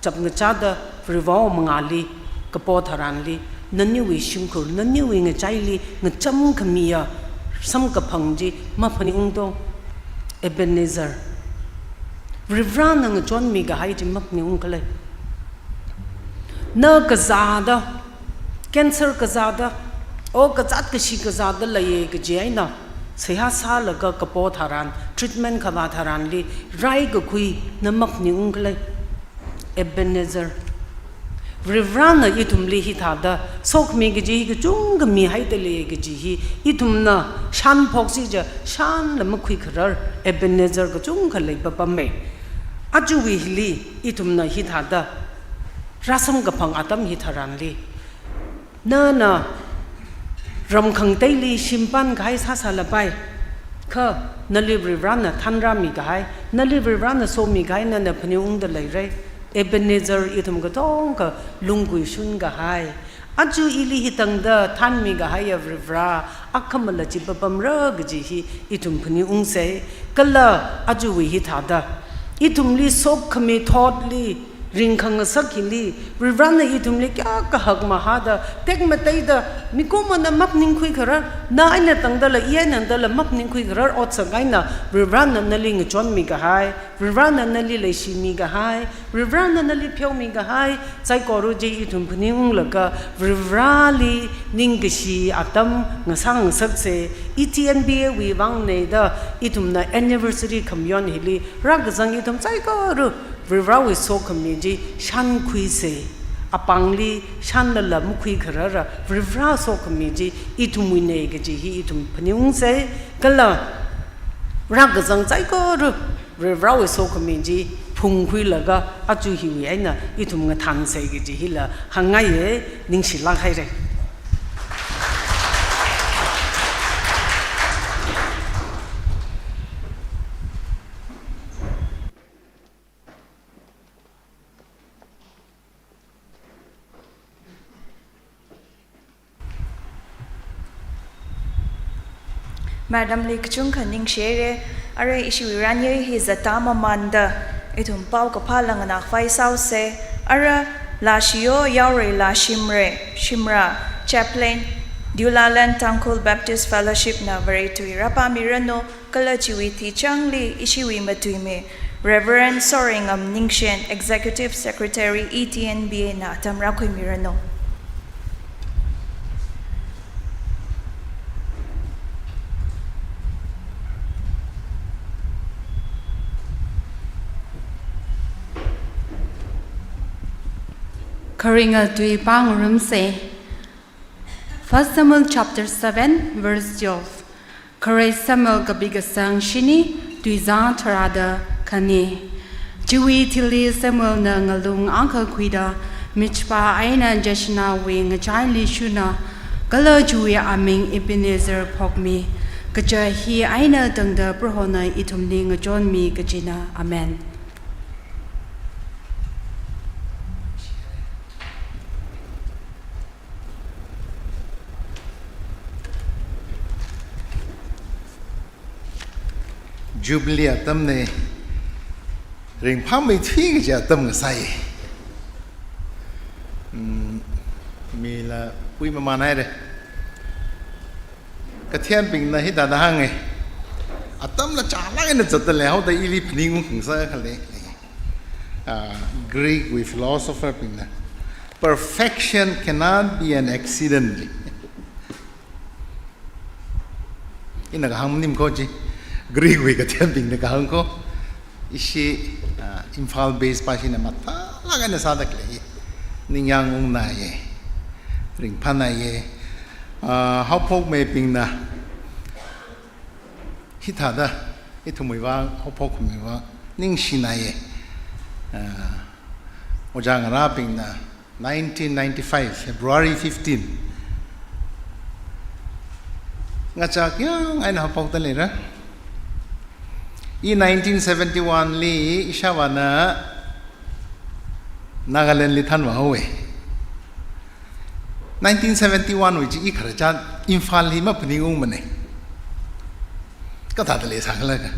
chapngachāda, Varivarāwui mangāli kapo tharanli, naniwui shimkhur, naniwui ngachaili ngacham khamiya samkaphang chi maphaningungdo, Ebenezer. Varivarāna ngachonmi kahai chi maphaningungkhala. Na kazāda, cancer kazāda, o kazāt kashi kazāda leiya kaji eina, seihā sālaga kapo tharan, treatment khavā tharanli rai kakhui na maphaningung khalei. Ebenezer. Varivarana ithumli hithāda sokhami kaji hi kachungkha mihaida lei kaji hi ithumna shānphok sicha shānla makhuikharar Ebenezer kachungkha leipapamei. Ajawui hili ithumna hithāda rāsamkaphang atam hitharanli, nana ram khangateili shimpan kahai sāsālapai. Kha nali Varivarana thanrāmi kahai, nali Varivarana somi kahai nana phaningungda leira. Ebenezer ithum katonga lunggui shun kahai. Aja ili hitangda thanmi kahaiya Varivara, akhamala chi papamra kaji hi ithum phaningungsa. Kala ajawui hithāda ithumli sokhami thotli ringkhangasak hili, Varivarana ithumli kayākha hakmahāda, tekmateida, mikumona maphaningkhuikharar, na eina tangdala, i eina tangdala maphaningkhuikharar otsak eina, Varivarana nali ngachonmi kahai, Varivarana nali leishimi kahai, Varivarana nali pheomi kahai, saikora chi ithum phaningunglaga, Varivarali ningkashi atam ngasāngasaksa. E T N B A wui vangna da, ithumna anniversary khamayon hili, rākazang ithum saikora Varivarawui sokhami chi shānkhuisa. Apāngli shānlala makhuikharara Varivara sokhami chi ithumwuina kaji hi ithum phaningungsa. Kala rākazang saikora Varivarawui sokhami chi phungkhuilaga aja hiwui eina ithum ngathānsa kaji hila hāngngaiya. Ningshilāk haira. Madam li kachungkha ningshihaira, ara ishiwui ranyei hi zatda mamānda, ithum paokaphā la nganākhavai sāhaosa, ara Lashio Yaorei Lashimrei, Shimra, Chaplain, Diulaland Tangkhul Baptist Fellowship na Vare tui rāpāmiranu, kala chiwui tichangli ishiwui matuimi, Reverend Sorengam Ningshen, Executive Secretary, E T N B A na atam rākhuimiranu. Kharinga tui pāngarumsa. First Samuel chapter seven, verse twelve. Kharei Samuel kapi kasang shini, tuizā tharāda khani. Chiwui thili Samuelna ngalung angkha khuida, Mizpah eina Jeshanahwui ngachaili shuna, kala chiwui aming Ebenezer phokmi. Kaja hi eina tangda Prohona ithumli ngachonmi kajina. Amen. Jubilee atamna, ringphāmeithui kaji atam ngasai. Hmm, mila pui mamānhaira. Kathembingna hithāda hānga. Atamla chālāk eina zatda leihaoda ili phaningung khangsā khalei. Ah, Greek wui philosopher bingna, "Perfection cannot be an accident." Ina kahāng maning ko chi, Greek wui kathembingna kahāng ko. Ishi, ah, Imphal base pāshina mathālāk eina sāda khalei. Ningyāng ungnaiya, ringphānaiya. Ah, haophokmeibingna hithāda, ithumwui vang, haophokmeibingwui vang ningshinaiya. Ah, ojā ngarābingna nineteen ninety-five, February fifteen, ngachak yang eina haophokda leira. I nineteen seventy-one li ishāvāna Nagaland li thanvāhaowa. Nineteen seventy-one wui chi i khararchan Imphal li maphaningungmana. Kathāda leisākhala kha.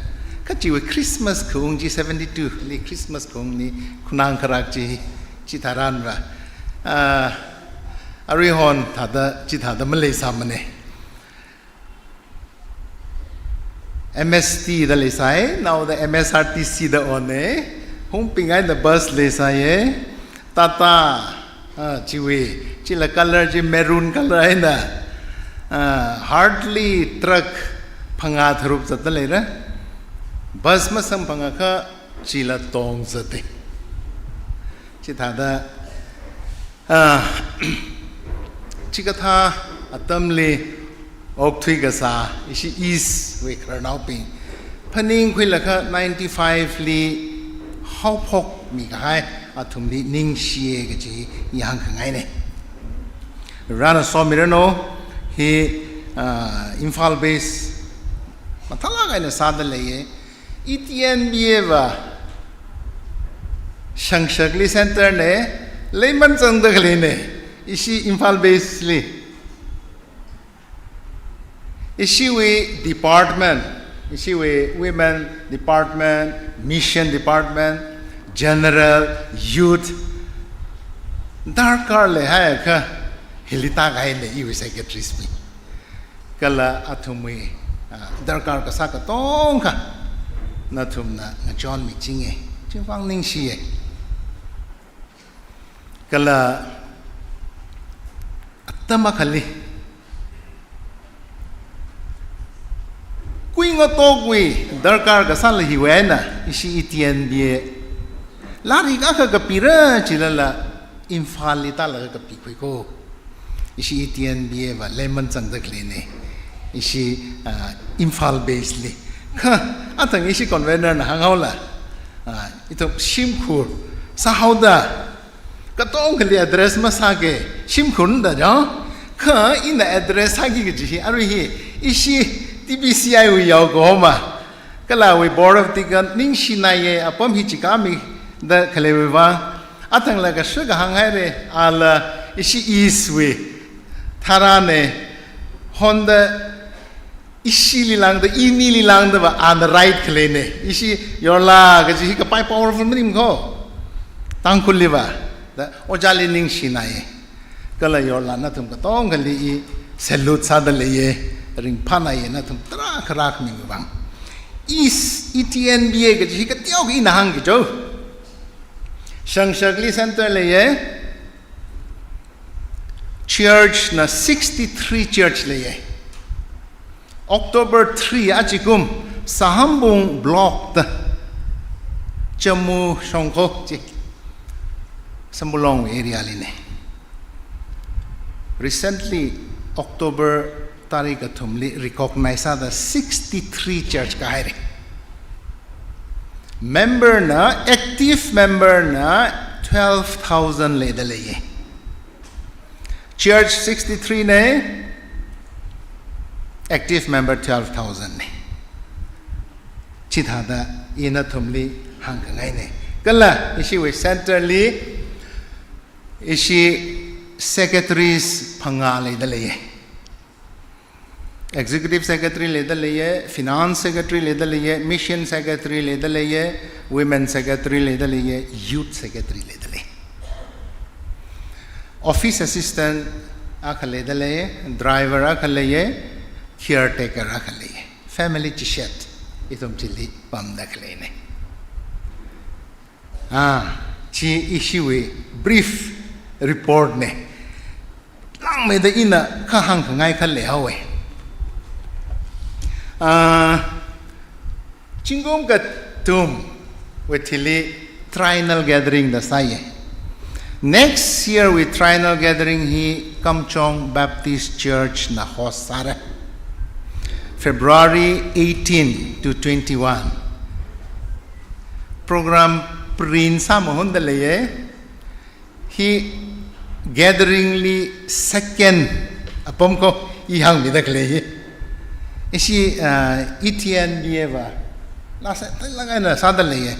Kha chiwui Christmas khaung chi seventy-two li Christmas khaung ni khunang kharak chi, chitharanra. Ah, aruihon thāda, chithāda maleisāmana. M S T da leisai, naoda M S R T C da ona, Hungping eina bus leisai, Tata, ah, chiwui, chila color chi maroon color eina, ah, hardly truck phangā tharuk zatda leira. Bus masamphangakha chila tongzate. Chithāda, ah, chikathā atamli okthui kasā ishi East wui khararnaobing phaningkhuilaga ninety-five li haophokmi kahai athumli ningshiya kaji i hāngkhangaina. Varena somiranu hi, ah, Imphal base mathālāk eina sāda leiya. E T N B A va Shangshakli center na, Leiman zangda khaleina, ishi Imphal base li. Ishiwui department, ishiwui women department, mission department, general, youth, darkar leihaiakha hili tākahaina iwui secretaries bing. Kala athumwui, ah, darkar kasā katonga nathumna ngachonmichinga. Chivang ningshiya. Kala atam akhali kuingatokwui darkar kasāla hiwui eina ishi E T N B A lairik akha kapira chilala Imphal li tālaga kapikhui ko. Ishi E T N B A va Leiman zangda khaleina. Ishi, ah, Imphal base li. Kha, athang ishi convener na hānghaola. Ah, ithum shimkhur sāhaoda. Katongali address masāki, shimkhurna da jang. Kha ina address sāki kaji hi, arui hi, ishi T B C I wui yaokahoma. Kala awui Board of Deacon ningshinaiya, apam hi chikāmida khaleiwui vang. Athangla kashu kahāng haira, ala ishi East wui tharāna, honda ishili lāngda, inili lāngda va ana right khaleina. Ishi yorla kaji hi kapai powerful maning ko. Tangkhulli va, da, ojāli ningshinai. Kala yorla nathum katongali i salute sāda leiya, ringphānaiya nathum tarākha rākhami vang. East E T N B A kaji hi kateokha ina hāngki jo. Shangshakli center leiya, church na sixty-three church leiya. October three achikum Sahambung block da Chamu Shongkho chi Sambulong area lina. Recently, October tarik kathumli recognize sāda sixty-three church kahaira. Member na, active member na twelve thousand leida leiya. Church sixty-three na, active member twelve thousand na. Chithāda ina nathumli hāngkhangaina. Kala ishiwui center li ishi secretaries phangā leida leiya. Executive Secretary leida leiya, Finance Secretary leida leiya, Mission Secretary leida leiya, Women Secretary leida leiya, Youth Secretary leida lei. Office Assistant akha leida lei, driver akha leiya, caretaker akha leiya. Family chishat ithum chili pamda khaleina. Ah, chi ishiwui brief report na. Langmeida ina kha hāngkhangai kha leihaowa. Ah, zingkum kathumwui thili triennial gathering da sāya. Next year wui triennial gathering hi Kamjong Baptist Church na host sāra. February eighteen to twenty-one. Program print sāmahonda leiya. Hi gathering li second apam ko i hāngmida khalei hi. Ishi, ah, E T N B A va. La sa, la ngai na sāda leiya.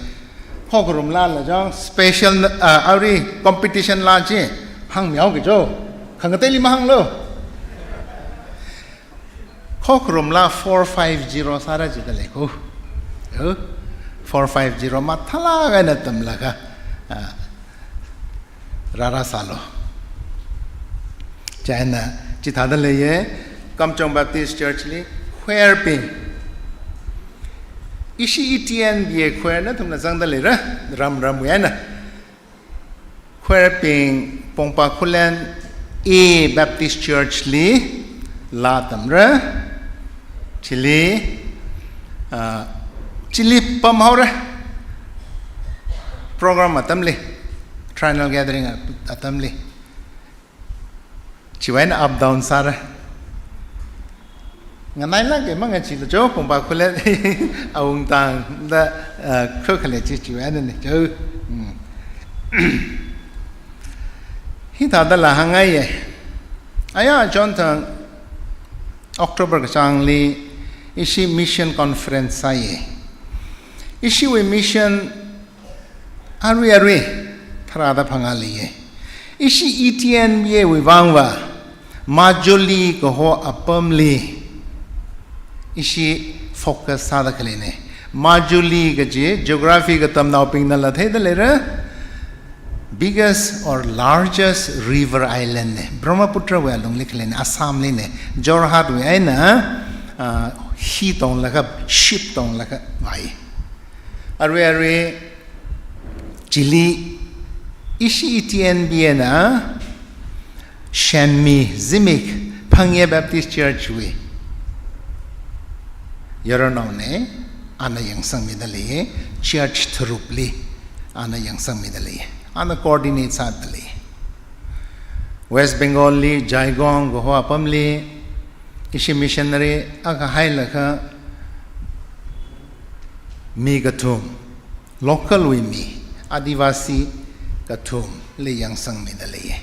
Khokharum lala jang special, ah, arui competition la chi hāngmihaoki jo. Khangateili mahānglu. Khokharum la four five zero sāra jida lei ko. Yo? Four five zero mathālāk eina tamlaga, ah, rāra sālu. Chieina chithāda leiya, Kamjong Baptist Church li choir bing. Ishi E T N B A choir nathumna zangda leira, ram ramwui eina. Choir bing Pongpa Khullen A Baptist Church li laa tamra, chili, ah, Chili pamhaora. Program atamli, triennial gathering at-, atamli. Chiwui eina up down sāra. Nganailāka manga chili jo, pumba khule awungtang da, uh, kho khale chi chiwui eina ni jo. Hmm. Hithādala hāngngaiya. Aya chonthang October kachāngli ishi mission conference sāya. Ishiwui mission arui arui tharāda phangā leiya. Ishi E T N B A wui vangva Majuli kaho apamli ishi focus sāda khaleina. Majuli kaji geography katamnaobingnala theida leira. Biggest or largest river island na. Brahmaputra wui alungli khaleina, Assam lina. Jorhat wui eina, ah, hi tonglaga, ship tonglaga vāi. Arui arui chili ishi E T N B A na Shanmi, Zimik, Phangye Baptist Church wui yaronnaona, ana yangsangmida lei, church tharukli ana yangsangmida lei, ana coordinate sāda lei. West Bengal li, Jaigong kaho apamli, ishi missionary akha hailaga mi kathum, local wui mi, Adivasi kathumli yangsangmida lei.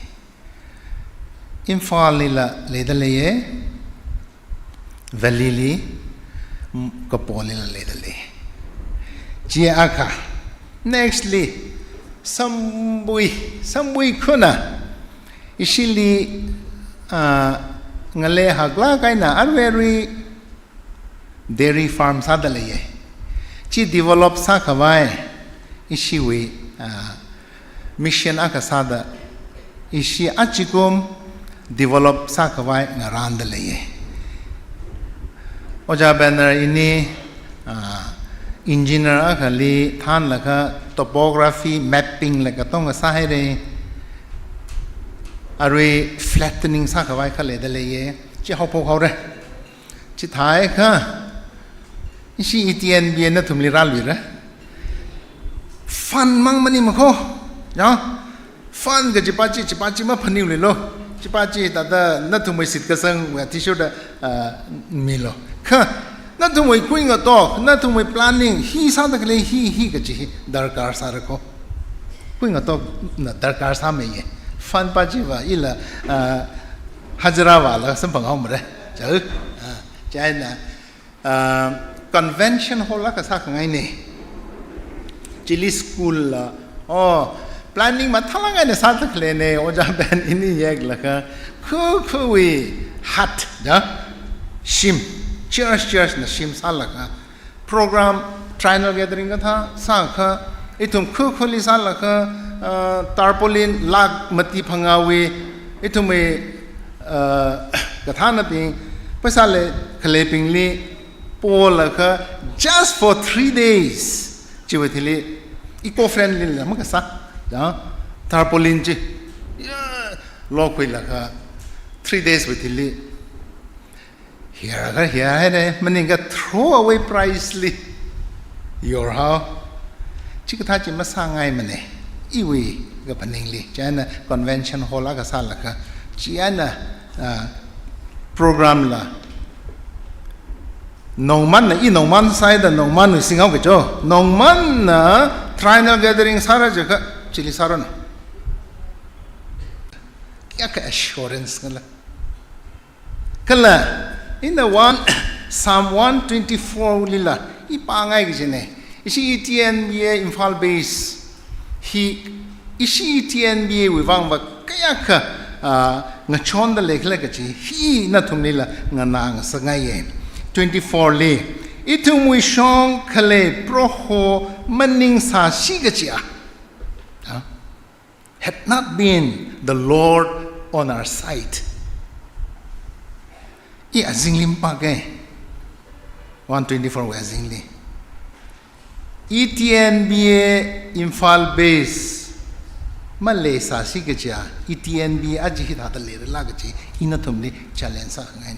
Imphal lila leida leiya, Valley li, m-, Kapo lila leida lei. Chi akha, next li, Sambui, Sambui khuna, ishili, ah, ngalei haklāk eina arui arui dairy farm sāda leiya. Chi develop sākhavai ishiwui, ah, mission akha sāda, ishi achikum develop sākhavai ngarānda leiya. Ojā Banner ini, ah, engineer akhali thānlaga topography mapping la katonga sāhaira. Arui flattening sākhavai kha leida leiya. Chi haophok haora. Chithākha ishi E T N B A nathumli rāluira. Fund mang maningmakho. Ya. Fund kajipa chi, chipa chi maphaninglui lo. Chipa chi thāda nathumwui shitkasang wui athishurda, ah, milo. Kha nathumwui khuingatok, nathumwui planning hi sāda khalei hi, hi kaji hi darkar sārakho. Khuingatokna darkar sāmeiya. Fund pa chiva ila, ah, hajira vāla samphang haomara. Chao. Ah, chieina, ah, convention hall akha sākhangaina. Chili school la, oh, planning mathālāk eina sāda khaleina, Ojā Ben ini yeklaga, khu khuwui hut, ya, shim, church, church na shim sālaga, program, triennial gathering kathā sākha, ithum khu khuli sālaga, ah, tarpaulin lakh mati phangāwui, ithumwui, ah, kathānabing, paisa lei khaleibingli polaga, just for three days, chiwui thili, eco-friendly la makasā, ya, tarpaulin chi, ya, lokhuilaga, three days wui thili, hiya kha hiya haira, maningakha throw away price li yorhao. Chikathā chi masāngaimana. Iwui kaphaningli. Chieina convention hall akha sālaga. Chieina, ah, program la. Nongmanna, i nongman sāida nongmanwui singhaoki jo. Nongmanna triennial gathering sāra jiakha, chili sāranu. Kayākha assurance ngala. Kala, in the one, Psalm one twenty-four lila, i pāngai kajina. Ishi E T N B A Imphal base hi, ishi E T N B A wui vangva kayākha, ah, ngachonda leikhala kaji, hi nathumlila nganā ngasakngaiya. Twenty-four li, ithumwui shong khalei Proho maningsāsi kajiya. Ah? Had not been the Lord on our side. I azingli mpake. One twenty-four wui azingli. E T N B A Imphal base maleisāsi kajiya, E T N B A aja hithāda leirala kaji, i nathumli challenge sāngai.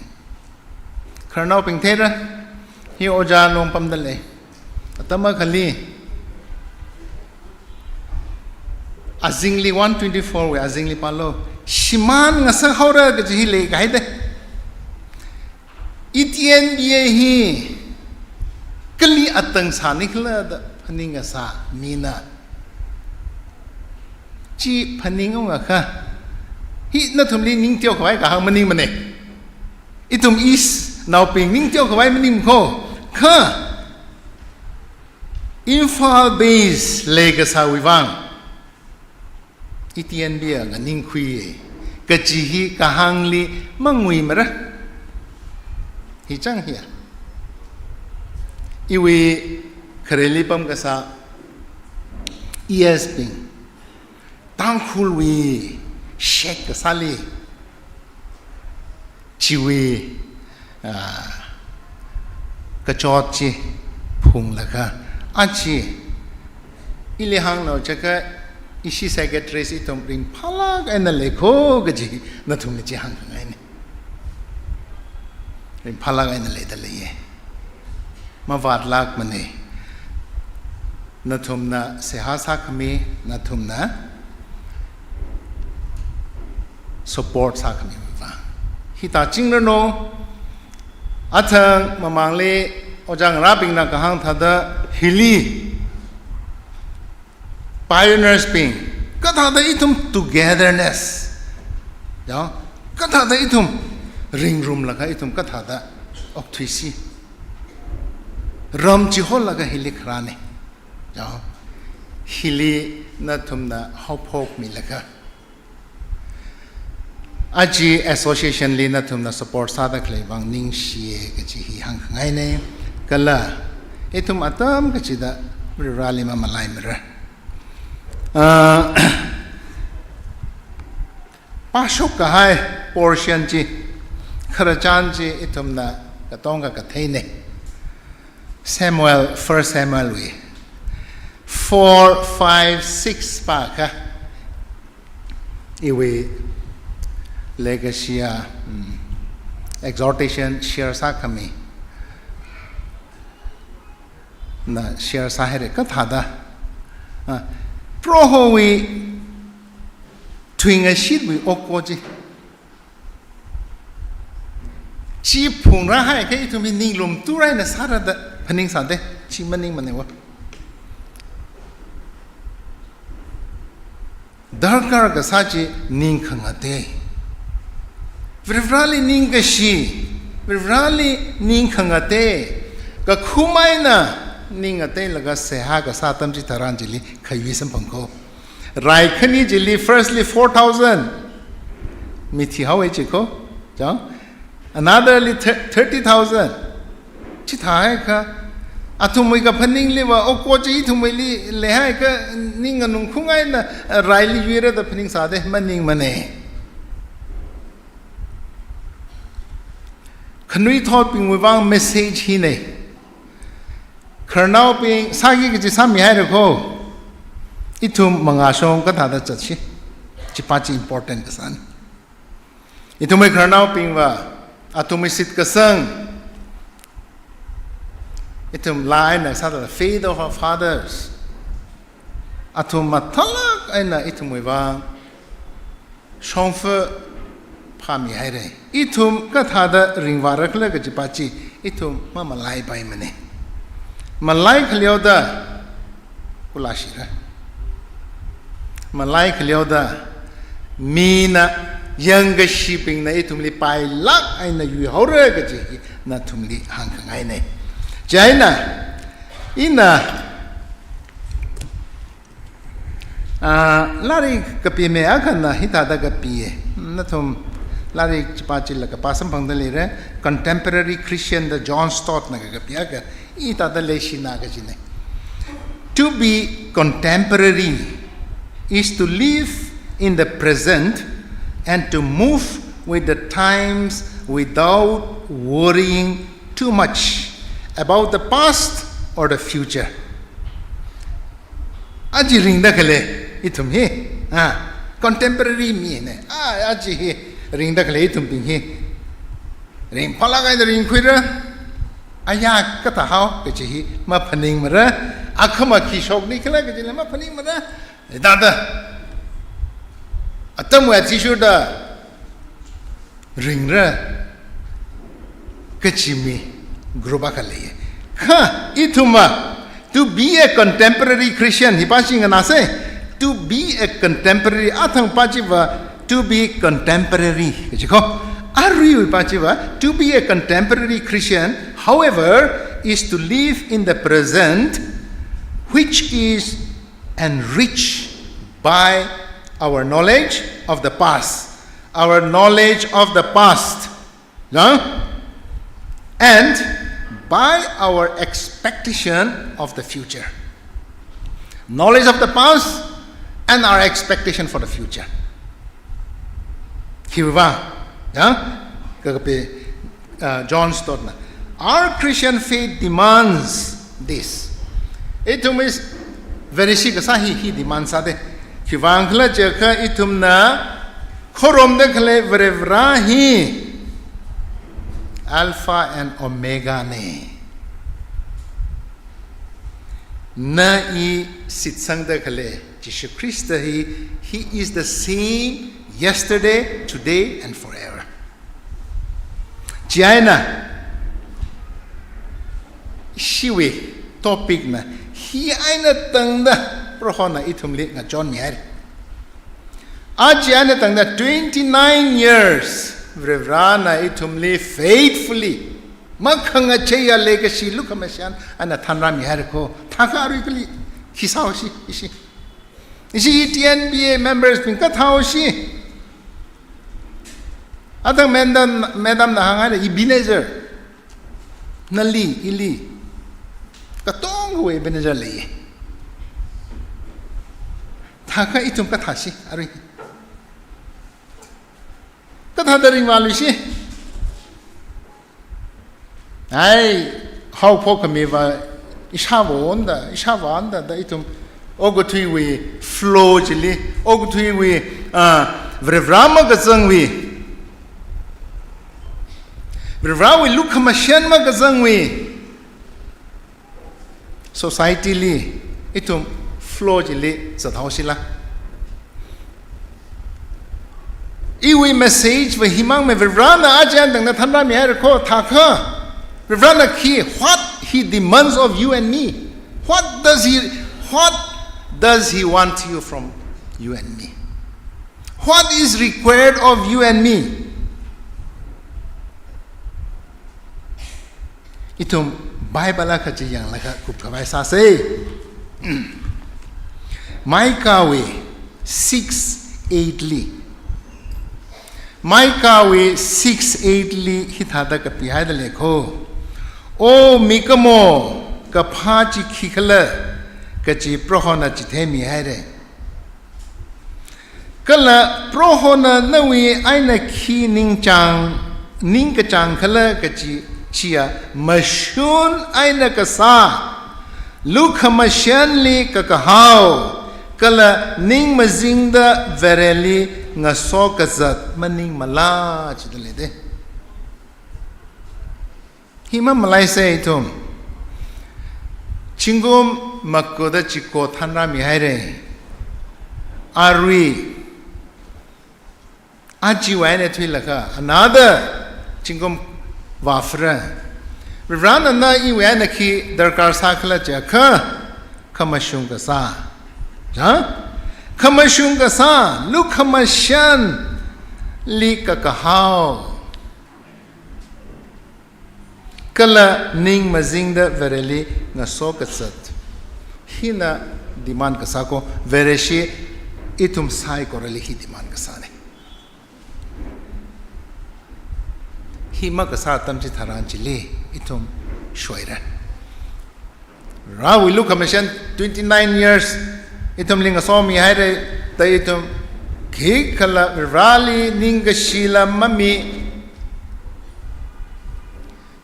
Khararnaobing theira, hi ojā nong pamda lei. Tamakhali, azingli one twenty-four wui azingli pālu. Shimān ngasak haora kaji hi leikahaida. E T N B A hi kali atang sānikhala da phaning kasā mina chi phaning ungakha, hi nathumli ning teokhavai kahāng maningmana. Ithum East naobing ning teokhavai maning kho. Kha Imphal base leikasāwui vang E T N B A nganingkhuiya kaji hi kahāngli manguimara. Hi chang hiya. Iwui khareli pamkasā E S bing, Tangkhulwui shek kasāli chiwui, ah, kachot chi phunglaga, achi ili hānglu chiakha, ishi secretaries ithum ringphālāk eina lei kho kaji nathumli chi hāngkhangaina. Ringphālāk eina leida leiya. Mavātlākmana. Nathumna seihā sākhami, nathumna support sākhami vang. Hithā chingranu, athang mamangli ojā ngarābingna kahāng thāda hili pioneers bing, kathāda ithum togetherness, ya, kathāda ithum ringrumlaga ithum kathāda okthuisi. Ram chiholaga hili kharāna. Ya, hili nathumna haophokmilaga, achi association li nathumna support sāda khalei vang ningshiya kaji hi hāngkhangaina. Kala ithum atam kachida Varivarali mamalaimara. Ah, pāshok kahai portion chi, khararchan chi ithumna katonga katheina. Samuel, First Samuel wui four, five, six pākha, iwui leikashiya, mm, exhortation share sākhami na share sāhaira kathāda, ah, Prohowui thuingashitwui oko chi chi phungrāhaiakha ithum hi ninglum turaina sāra da phaningsāda, chi maningmana va. Darkar kasā chi ning khangate. Varivarali ningkashi, Varivarali ning khangate. Kakhum eina ning ngateilaga seihā kasā atam chitharan chili khayui samphang kho. Rai khani chili firstly four thousand mi thihaowa chi kho. Chang? Anotherli thir-, thirty thousand. Chithāhaiakha, athumwui kaphaningliva, oko chi ithumwuili leihaiakha, ning nganungkhung eina, eh, raili yuira da phaningsāda, maningmana. Khanuithotbingwui vang message hina. Khararnaobing, sāki kaji sāmihaira kho. Ithum mangāshong kathāda zatsi. Chipa chi important kasāna. Ithumwui khararnaobingva, athumwui shitkasang, ithum laa eina sāda faith of our fathers, athum mathālāk eina ithumwui vang shongfa phāmihaira. Ithum kathāda ringvāra khala kajipa chi ithum mamalaipaimana. Malai khaleoda, kula shira. Malai khaleoda, mina, yangkashibingna ithumli pailāk eina yuihaora kaji hi nathumli hāngkhangaina. Chieina, ina, ah, lairik kapimei akhana hithāda kapiya. Nathum lairik chipa chila kapā samphangda leira, Contemporary Christian da John Stott na kakapi akha, hithāda leishina kajina. To be contemporary is to live in the present and to move with the times without worrying too much about the past or the future. Aja ringda khalei ithum hi, ah, contemporary mina. Ah, aja hi ringda khalei ithumbing hi ringphālāk eina ringkhuira. Aya kathāhao kachi hi maphaningmara, akhama khi shokni khala kachila maphaningmara. Dada. Atamwui athishurda ringra kachi mi group akha lei. Kha ithumva, to be a contemporary Christian, hipa chi nganāsa, to be a contemporary, athang pa chiva, to be contemporary kachi ko. Aruiwui pa chiva, to be a contemporary Christian, however, is to live in the present, which is enriched by our knowledge of the past. Our knowledge of the past, no? And by our expectation of the future. Knowledge of the past and our expectation for the future. Khiwuiva, ya? Kakapi, uh, John Stott na, "Our Christian faith demands this." Ithum is very shi kasā hi, hi demand sāda. Khiwuivang khala jiakha ithumna khorumda khalei Varivarā hi Alpha and Omega na. Na i shitsangda khalei Jishu Khrista hi, he is the same yesterday, today, and forever. Chieina, ishiwui topic na, hi eina tangda Prohona ithumli ngachonmihaira. Aja eina tangda twenty-nine years, Varivarāna ithumli faithfully, makhangacheiya leikashi lukhamashan eina thanrāmihaira ko, thākha arui kali, khi sāhaosi, ishi. Ishi T N B A members bing kathāhaosi. Athang madam, madam na hānghaira, Ebenezer. Nali, ili. Katongawui Ebenezer lei. Thākha ithum kathāsi, arui. Kathāda ringvāluisi. Ai, haophok khamiva, ishāvānda, ishāvānda, da ithum, okathuiwui flow chili, okathuiwui, ah, Varivarā makazangwui, Varivarāwui lukhamashan makazangwui, society li, ithum flow chili zathaosila. Iwui message va himang me, Varivarāna aja eina tangda thanrāmihaira ko, thākha. Varivarāna khi, what he demands of you and me. What does he, what does he want you from you and me? What is required of you and me? Ithum Bible akha chi yanglaga kupkhavai sāsa. Micahwui six eight li. Micahwui six eight li hithāda kapihaida lei ko. O mikumo, kaphā chi khikhala kachi Prohona chitheimihaira. Kala Prohona nawui eina khi ningchāng, ningkachāng khala kachi chiya mashun eina kasā, lukhamashanli kakahao, kala ning mazingda Vareli ngasokazat maningmala chida leida. Hi mamalaisa ithum. Zingkum makuda chiko thanrāmihaira. Arui. Aja eina thuilaga, another zingkum vāphara. Varivarāna iwui eina khi darkar sākhala jiakha, khamashung kasā. Ha? Khamashung kasā, lukhamashanli kakahao. Kala ning mazingda Vareli ngasokazat. Hina demand kasā ko, Vareshi ithum saikorali hi demand kasāna. Hi makasā atam chitharan chili ithum shoira. Varewui lukhamashan twenty-nine years ithumli ngasomihaira, da ithum khikhala Vareli ningkashila mami,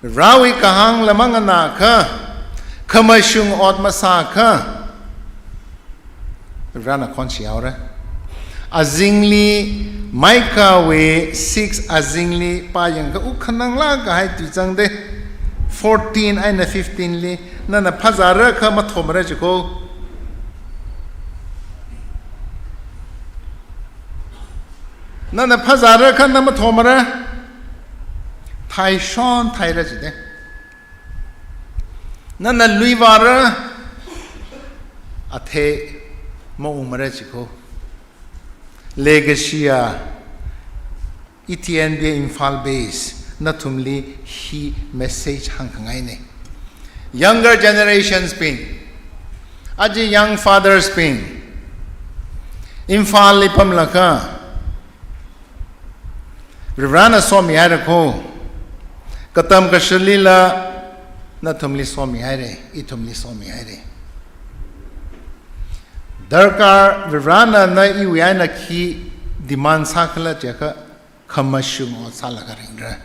Varewui kahāngla manganākha, khamashung ot masākha, Varena khonshihaora. Azingli, Micahwui six azingli pāyangkha, wuk khananglāk kahai tui zangda. fourteen eina fifteen li, nana phazāra kha mathomara jiko. Nana phazāra kha na mathomara. Thai shon thaira jide. Nana lui vāra, athei maungmara jiko. Legacy a E T N B A Imphal base, nathumli hi message hāngkhangaine. Younger generations bing, aja young fathers bing, Imphal li pamlaga, Varivarana somihaira ko, katam kashalila nathumli somihaire, ithumli somihaire. Darkar Varivarana na iwui eina khi demand sākhala jiakha, khamashung ot sālaga ringra.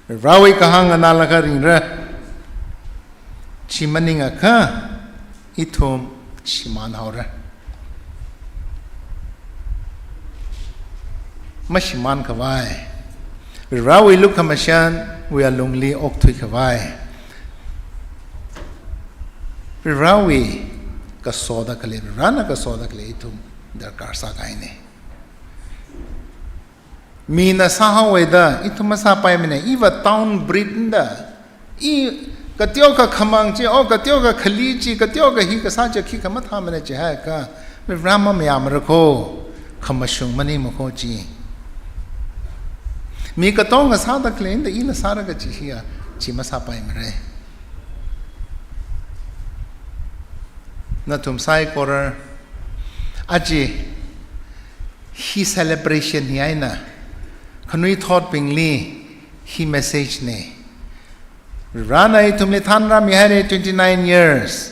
Varivarawui kahāng nganālaga ringra. Chi maningakha, ithum shimānhaora. Mashimānkhavai, Varivarawui lukhamashanwui alungli okthuikhavai, Varivarawui kasoda khalei, Varivarana kasoda khalei ithum darkar sākahaine. Mina sāhaowa da, ithum masāpaimane, iva town breed da. I kateokha khamang chi, o kateokha khali chi, kateokha hi kasā chi khikha mathāmane chihaiakha, Varivara mamayāmara ko, khamashung maningma ko chi. Mi katonga sāda khalei da ila sāra kachi hiya, chi masāpaimare. Nathum saikora, aja hi celebration hi eina, khanuithotbingli hi message ne. Varivarana ithumli thānrāmihaire twenty-nine years.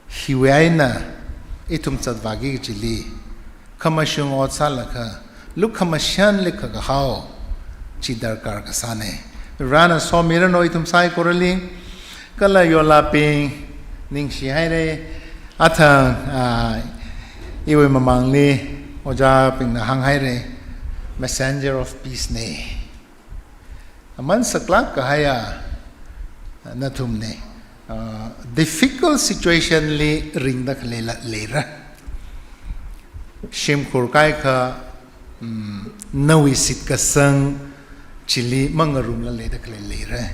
Hiwui eina ithum zatvāki kachili, khamashung ot sālaga, lukhamashanli kakahao chi darkar kasāne. Varivarana somiranu ithum saikorali, kala yolabing, ningshihaire, athang, ah, iwui mamangli, ojābingna hānghaire, messenger of peace ne. Aman saklāk kahaiya nathumne, ah, difficult situation li ringda khaleila leira. Shimkhur kaikha, mm, nawui shitkasang chili mangarumla leida khalei leira.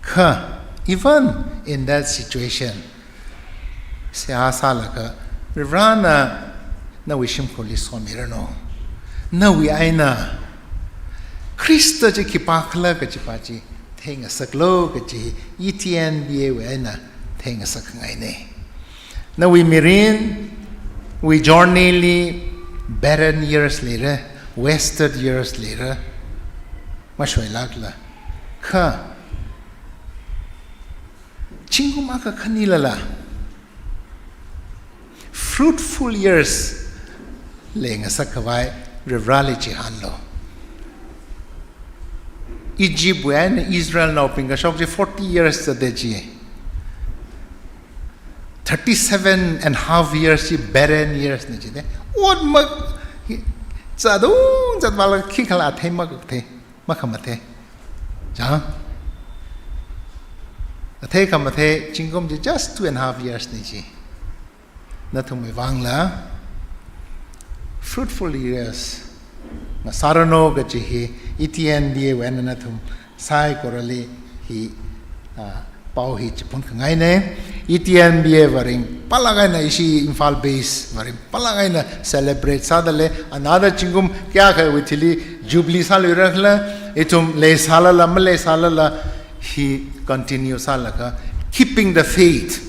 Kha, even in that situation, seihā sālaga, Varivarana nawui shimkhurli somiranu. Nawui eina Khrista chi khipākhala kachipa chi theingasaklu kachi E T N B A wui eina theingasak khangaine. Nawui mirinwui journey li barren years leira, wasted years leira, mashoilākla. Kha, zingkum akha khanilala fruitful years leingasak khavai Varivarali chihānlu. Egypt wui eina Israelnaobing kashok chi forty years zata chi. Thirty-seven and half years chi barren years na jide. Ot ma, zatung zatvāla khikhala athei makathei, makhamathei. Chang? Athei khamathei, zingkum chi just two and a half years na chi. Nathumwui vangla fruitful years ngasāranu kachi hi E T N B A wui eina nathum saikorali hi, ah, pao hi chiphunkhangaine. E T N B A va ringphālāk eina ishi Imphal base va ringphālāk eina celebrate sādalei. Another zingkum kayākhawui thili jubilee sāluirakhala, ithum leisālala maleisālala hi continue sālaga keeping the faith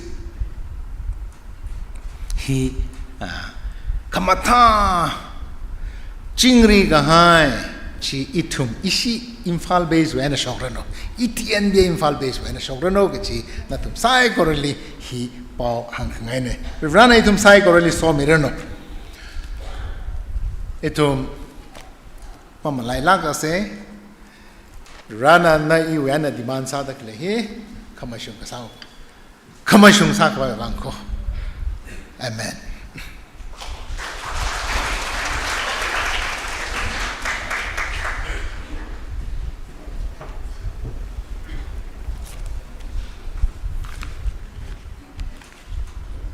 hi, ah, khamathā chingri kahai chi ithum ishi Imphal base wui eina shokranu, E T N B A Imphal base wui eina shokranu kachi nathum saikorali hi pao hāngkhangaine. Varivarana ithum saikorali somiranu. Ithum mamalailākase, Varivarana iwui eina demand sāda khalei hi khamashung kasā, khamashung sākhavai vang ko. Amen.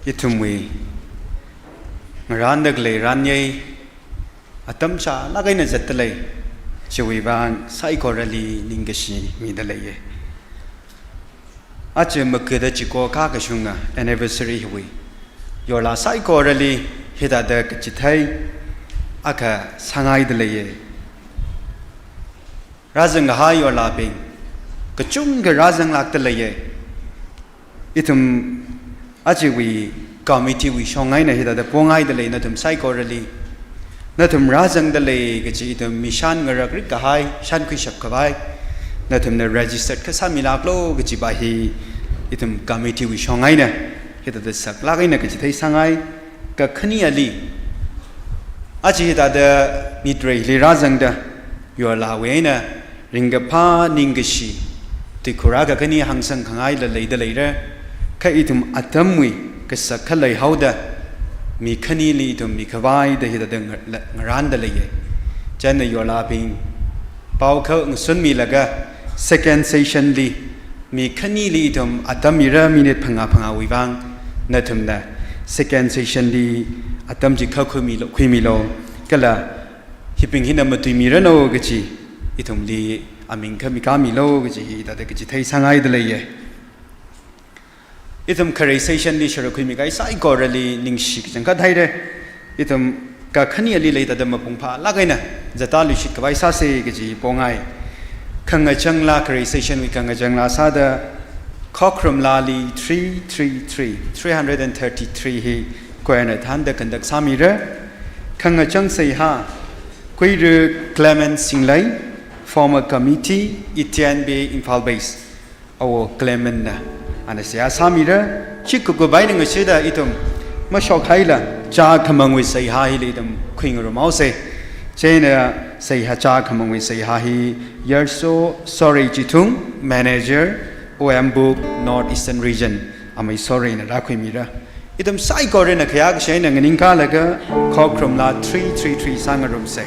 Ithumwui ngarānda khalei ranyei, atam chālāk eina zatdalei chiwui vang saikorali ningkashi midalei ye. Aja makada chiko kakashunga anniversary hiwui yorla saikorali hithāda kachithei akha sāngaidalei ye. Rāzang kahai yorlabing kachungkha rāzanglākdalei ye. Ithum ajawui committee wui shong eina hithāda pongaidalei nathum saikorali. Nathum rāzangdalei kachi ithum mi shānngarakrik kahai, shānkhuishap khavai, nathumna registered kha sāmilāklo kachiva hi ithum committee wui shong eina hithāda saklāk eina kachithei sāngai. Kakhaneli, aja hithāda nitreili rāzangda yorlawui eina ringkaphā ningkashi, tuikhura kakhane hāngsang khangaila leidaleira. Kha ithum atamwui kasak khalei haoda mi khaneli ithum mikhavaida hithāda nga-, la-, ngarāndalei ye. Chieina yorlabing pao kha ngasunmilaga second session li mi khaneli ithum atam mira, minute phangā phangāwui vang. Nathumna second session li atam chi kha khuimilo, khuimilo, kala hibing hina matuimiranu kachi, ithumli aming kha mikāmilo kachi hithāda kachithei sāngaidalei ye. Ithum kharei session li sharuk khuimi kahai saikorali ningshi kachangkhat haira. Ithum kakhaneli leithāda mapung phālāk eina zatda luishit khavai sāsa kachi pongai. Khangachang laa, kharei session wui khangachang laa sāda Khokharum laali three three three, three hundred and thirty-three hi choir na thānda conduct sāmira. Khangachang seihā Kuiru Clement Singlei, former committee, Etienne Bay, Imphal Base. Awo Clement na, ana seihā sāmira. Chikukubai ningashida ithum mashok haila chākhamangwui seihā hili ithum khuingarum haosa. Chieina seihā, chākhamangwui seihā hi Yarso Sorei Chithung, manager, O M Book, North Eastern Region, amei Soreina rākhuimira. Ithum saikorana khayākashi eina nganingkalaga Khokharum laa three three three sāngarumsa.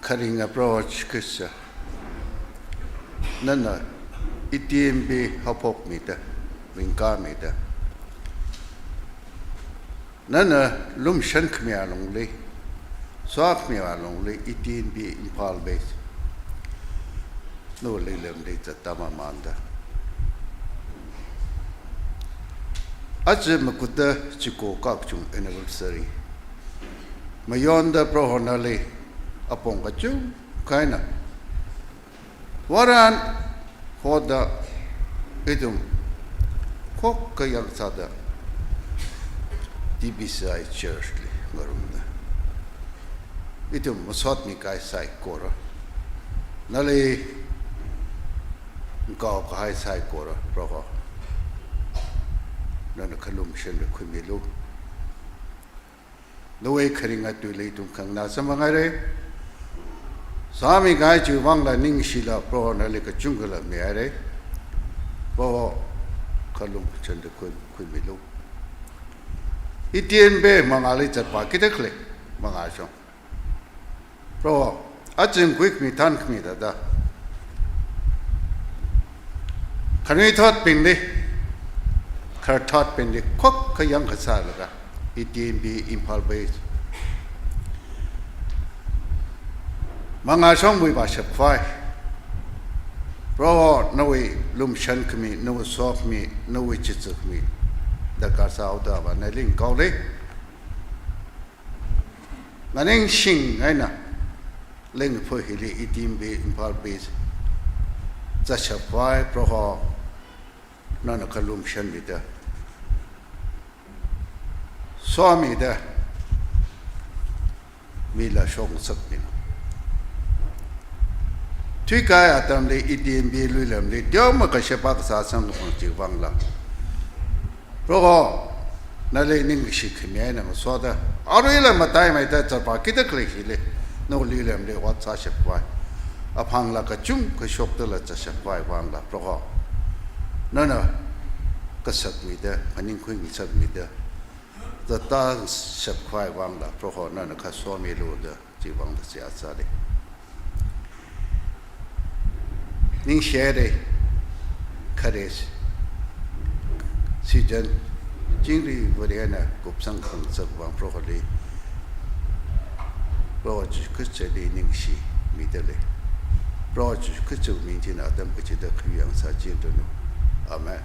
Kharinga Proho Jishu Khrista, nana ithumwui haophokmida, ringkāmida, nana lumashan khamiya longli, sokhamiya longli, ithumwui Imphal West nawui luilamli zatda mamānda, aja makutda chiko kakchung anniversary mayonda Proho nali apong kachungkha eina varan hoda ithum khokkha yangsāda T B C I Church li ngarumda, ithum masotmi kahai saikora, nali ngakao kahai saikora, Proho, nana khalumashanli khuimilu. Nawui kharinga tuili ithum khanganā samphanghaira. Sāmi kahai chiwui vangla ningshila Proho nali kachungkhala mihaira. Proho, khalumashanli khui, khuimilu. Ithumwui mangāli zatpā kida khalei mangāshong, Proho, azingkhui khami thankhami thāda, khanuithotbingli, khararthotbingli khokkha yangkasālaga, ithumwui Imphal West mangāshongwui vāshap khavai, Proho, nawui lumashan khami, nawui sokhami, nawui chichā khami darkar sāhaoda va nali ngakaoli nganingshing eina lingphu hili ithumwui Imphal West zatshap khavai, Proho, nana khalumashanmida, somida, mila shokngasakmilu. Thuikahai atamli ithumwui luilamli teomeikha sheba kasā samkaphang chiwui vangla, Proho, nali ningkashi khami eina ngasoda, aruila mataimeida zatpā kida khalei hili nawui luilamli ot sāshap khavai, aphangla kachungkha shokdala zatshap khavai vangla, Proho, nana kasakmida, phaningkhui ngasakmida, zatda shap khavai vangla, Proho, nana khasomilu da chiwui vangla seihā sāli. Ningshihaira, khare season, chingri Varena kupsang khangasak vang Proholi, Proho Jishu Khristali ningshimida lei. Proho Jishu Khristawui ming china atam kachida khayang sāchingranu. Amen.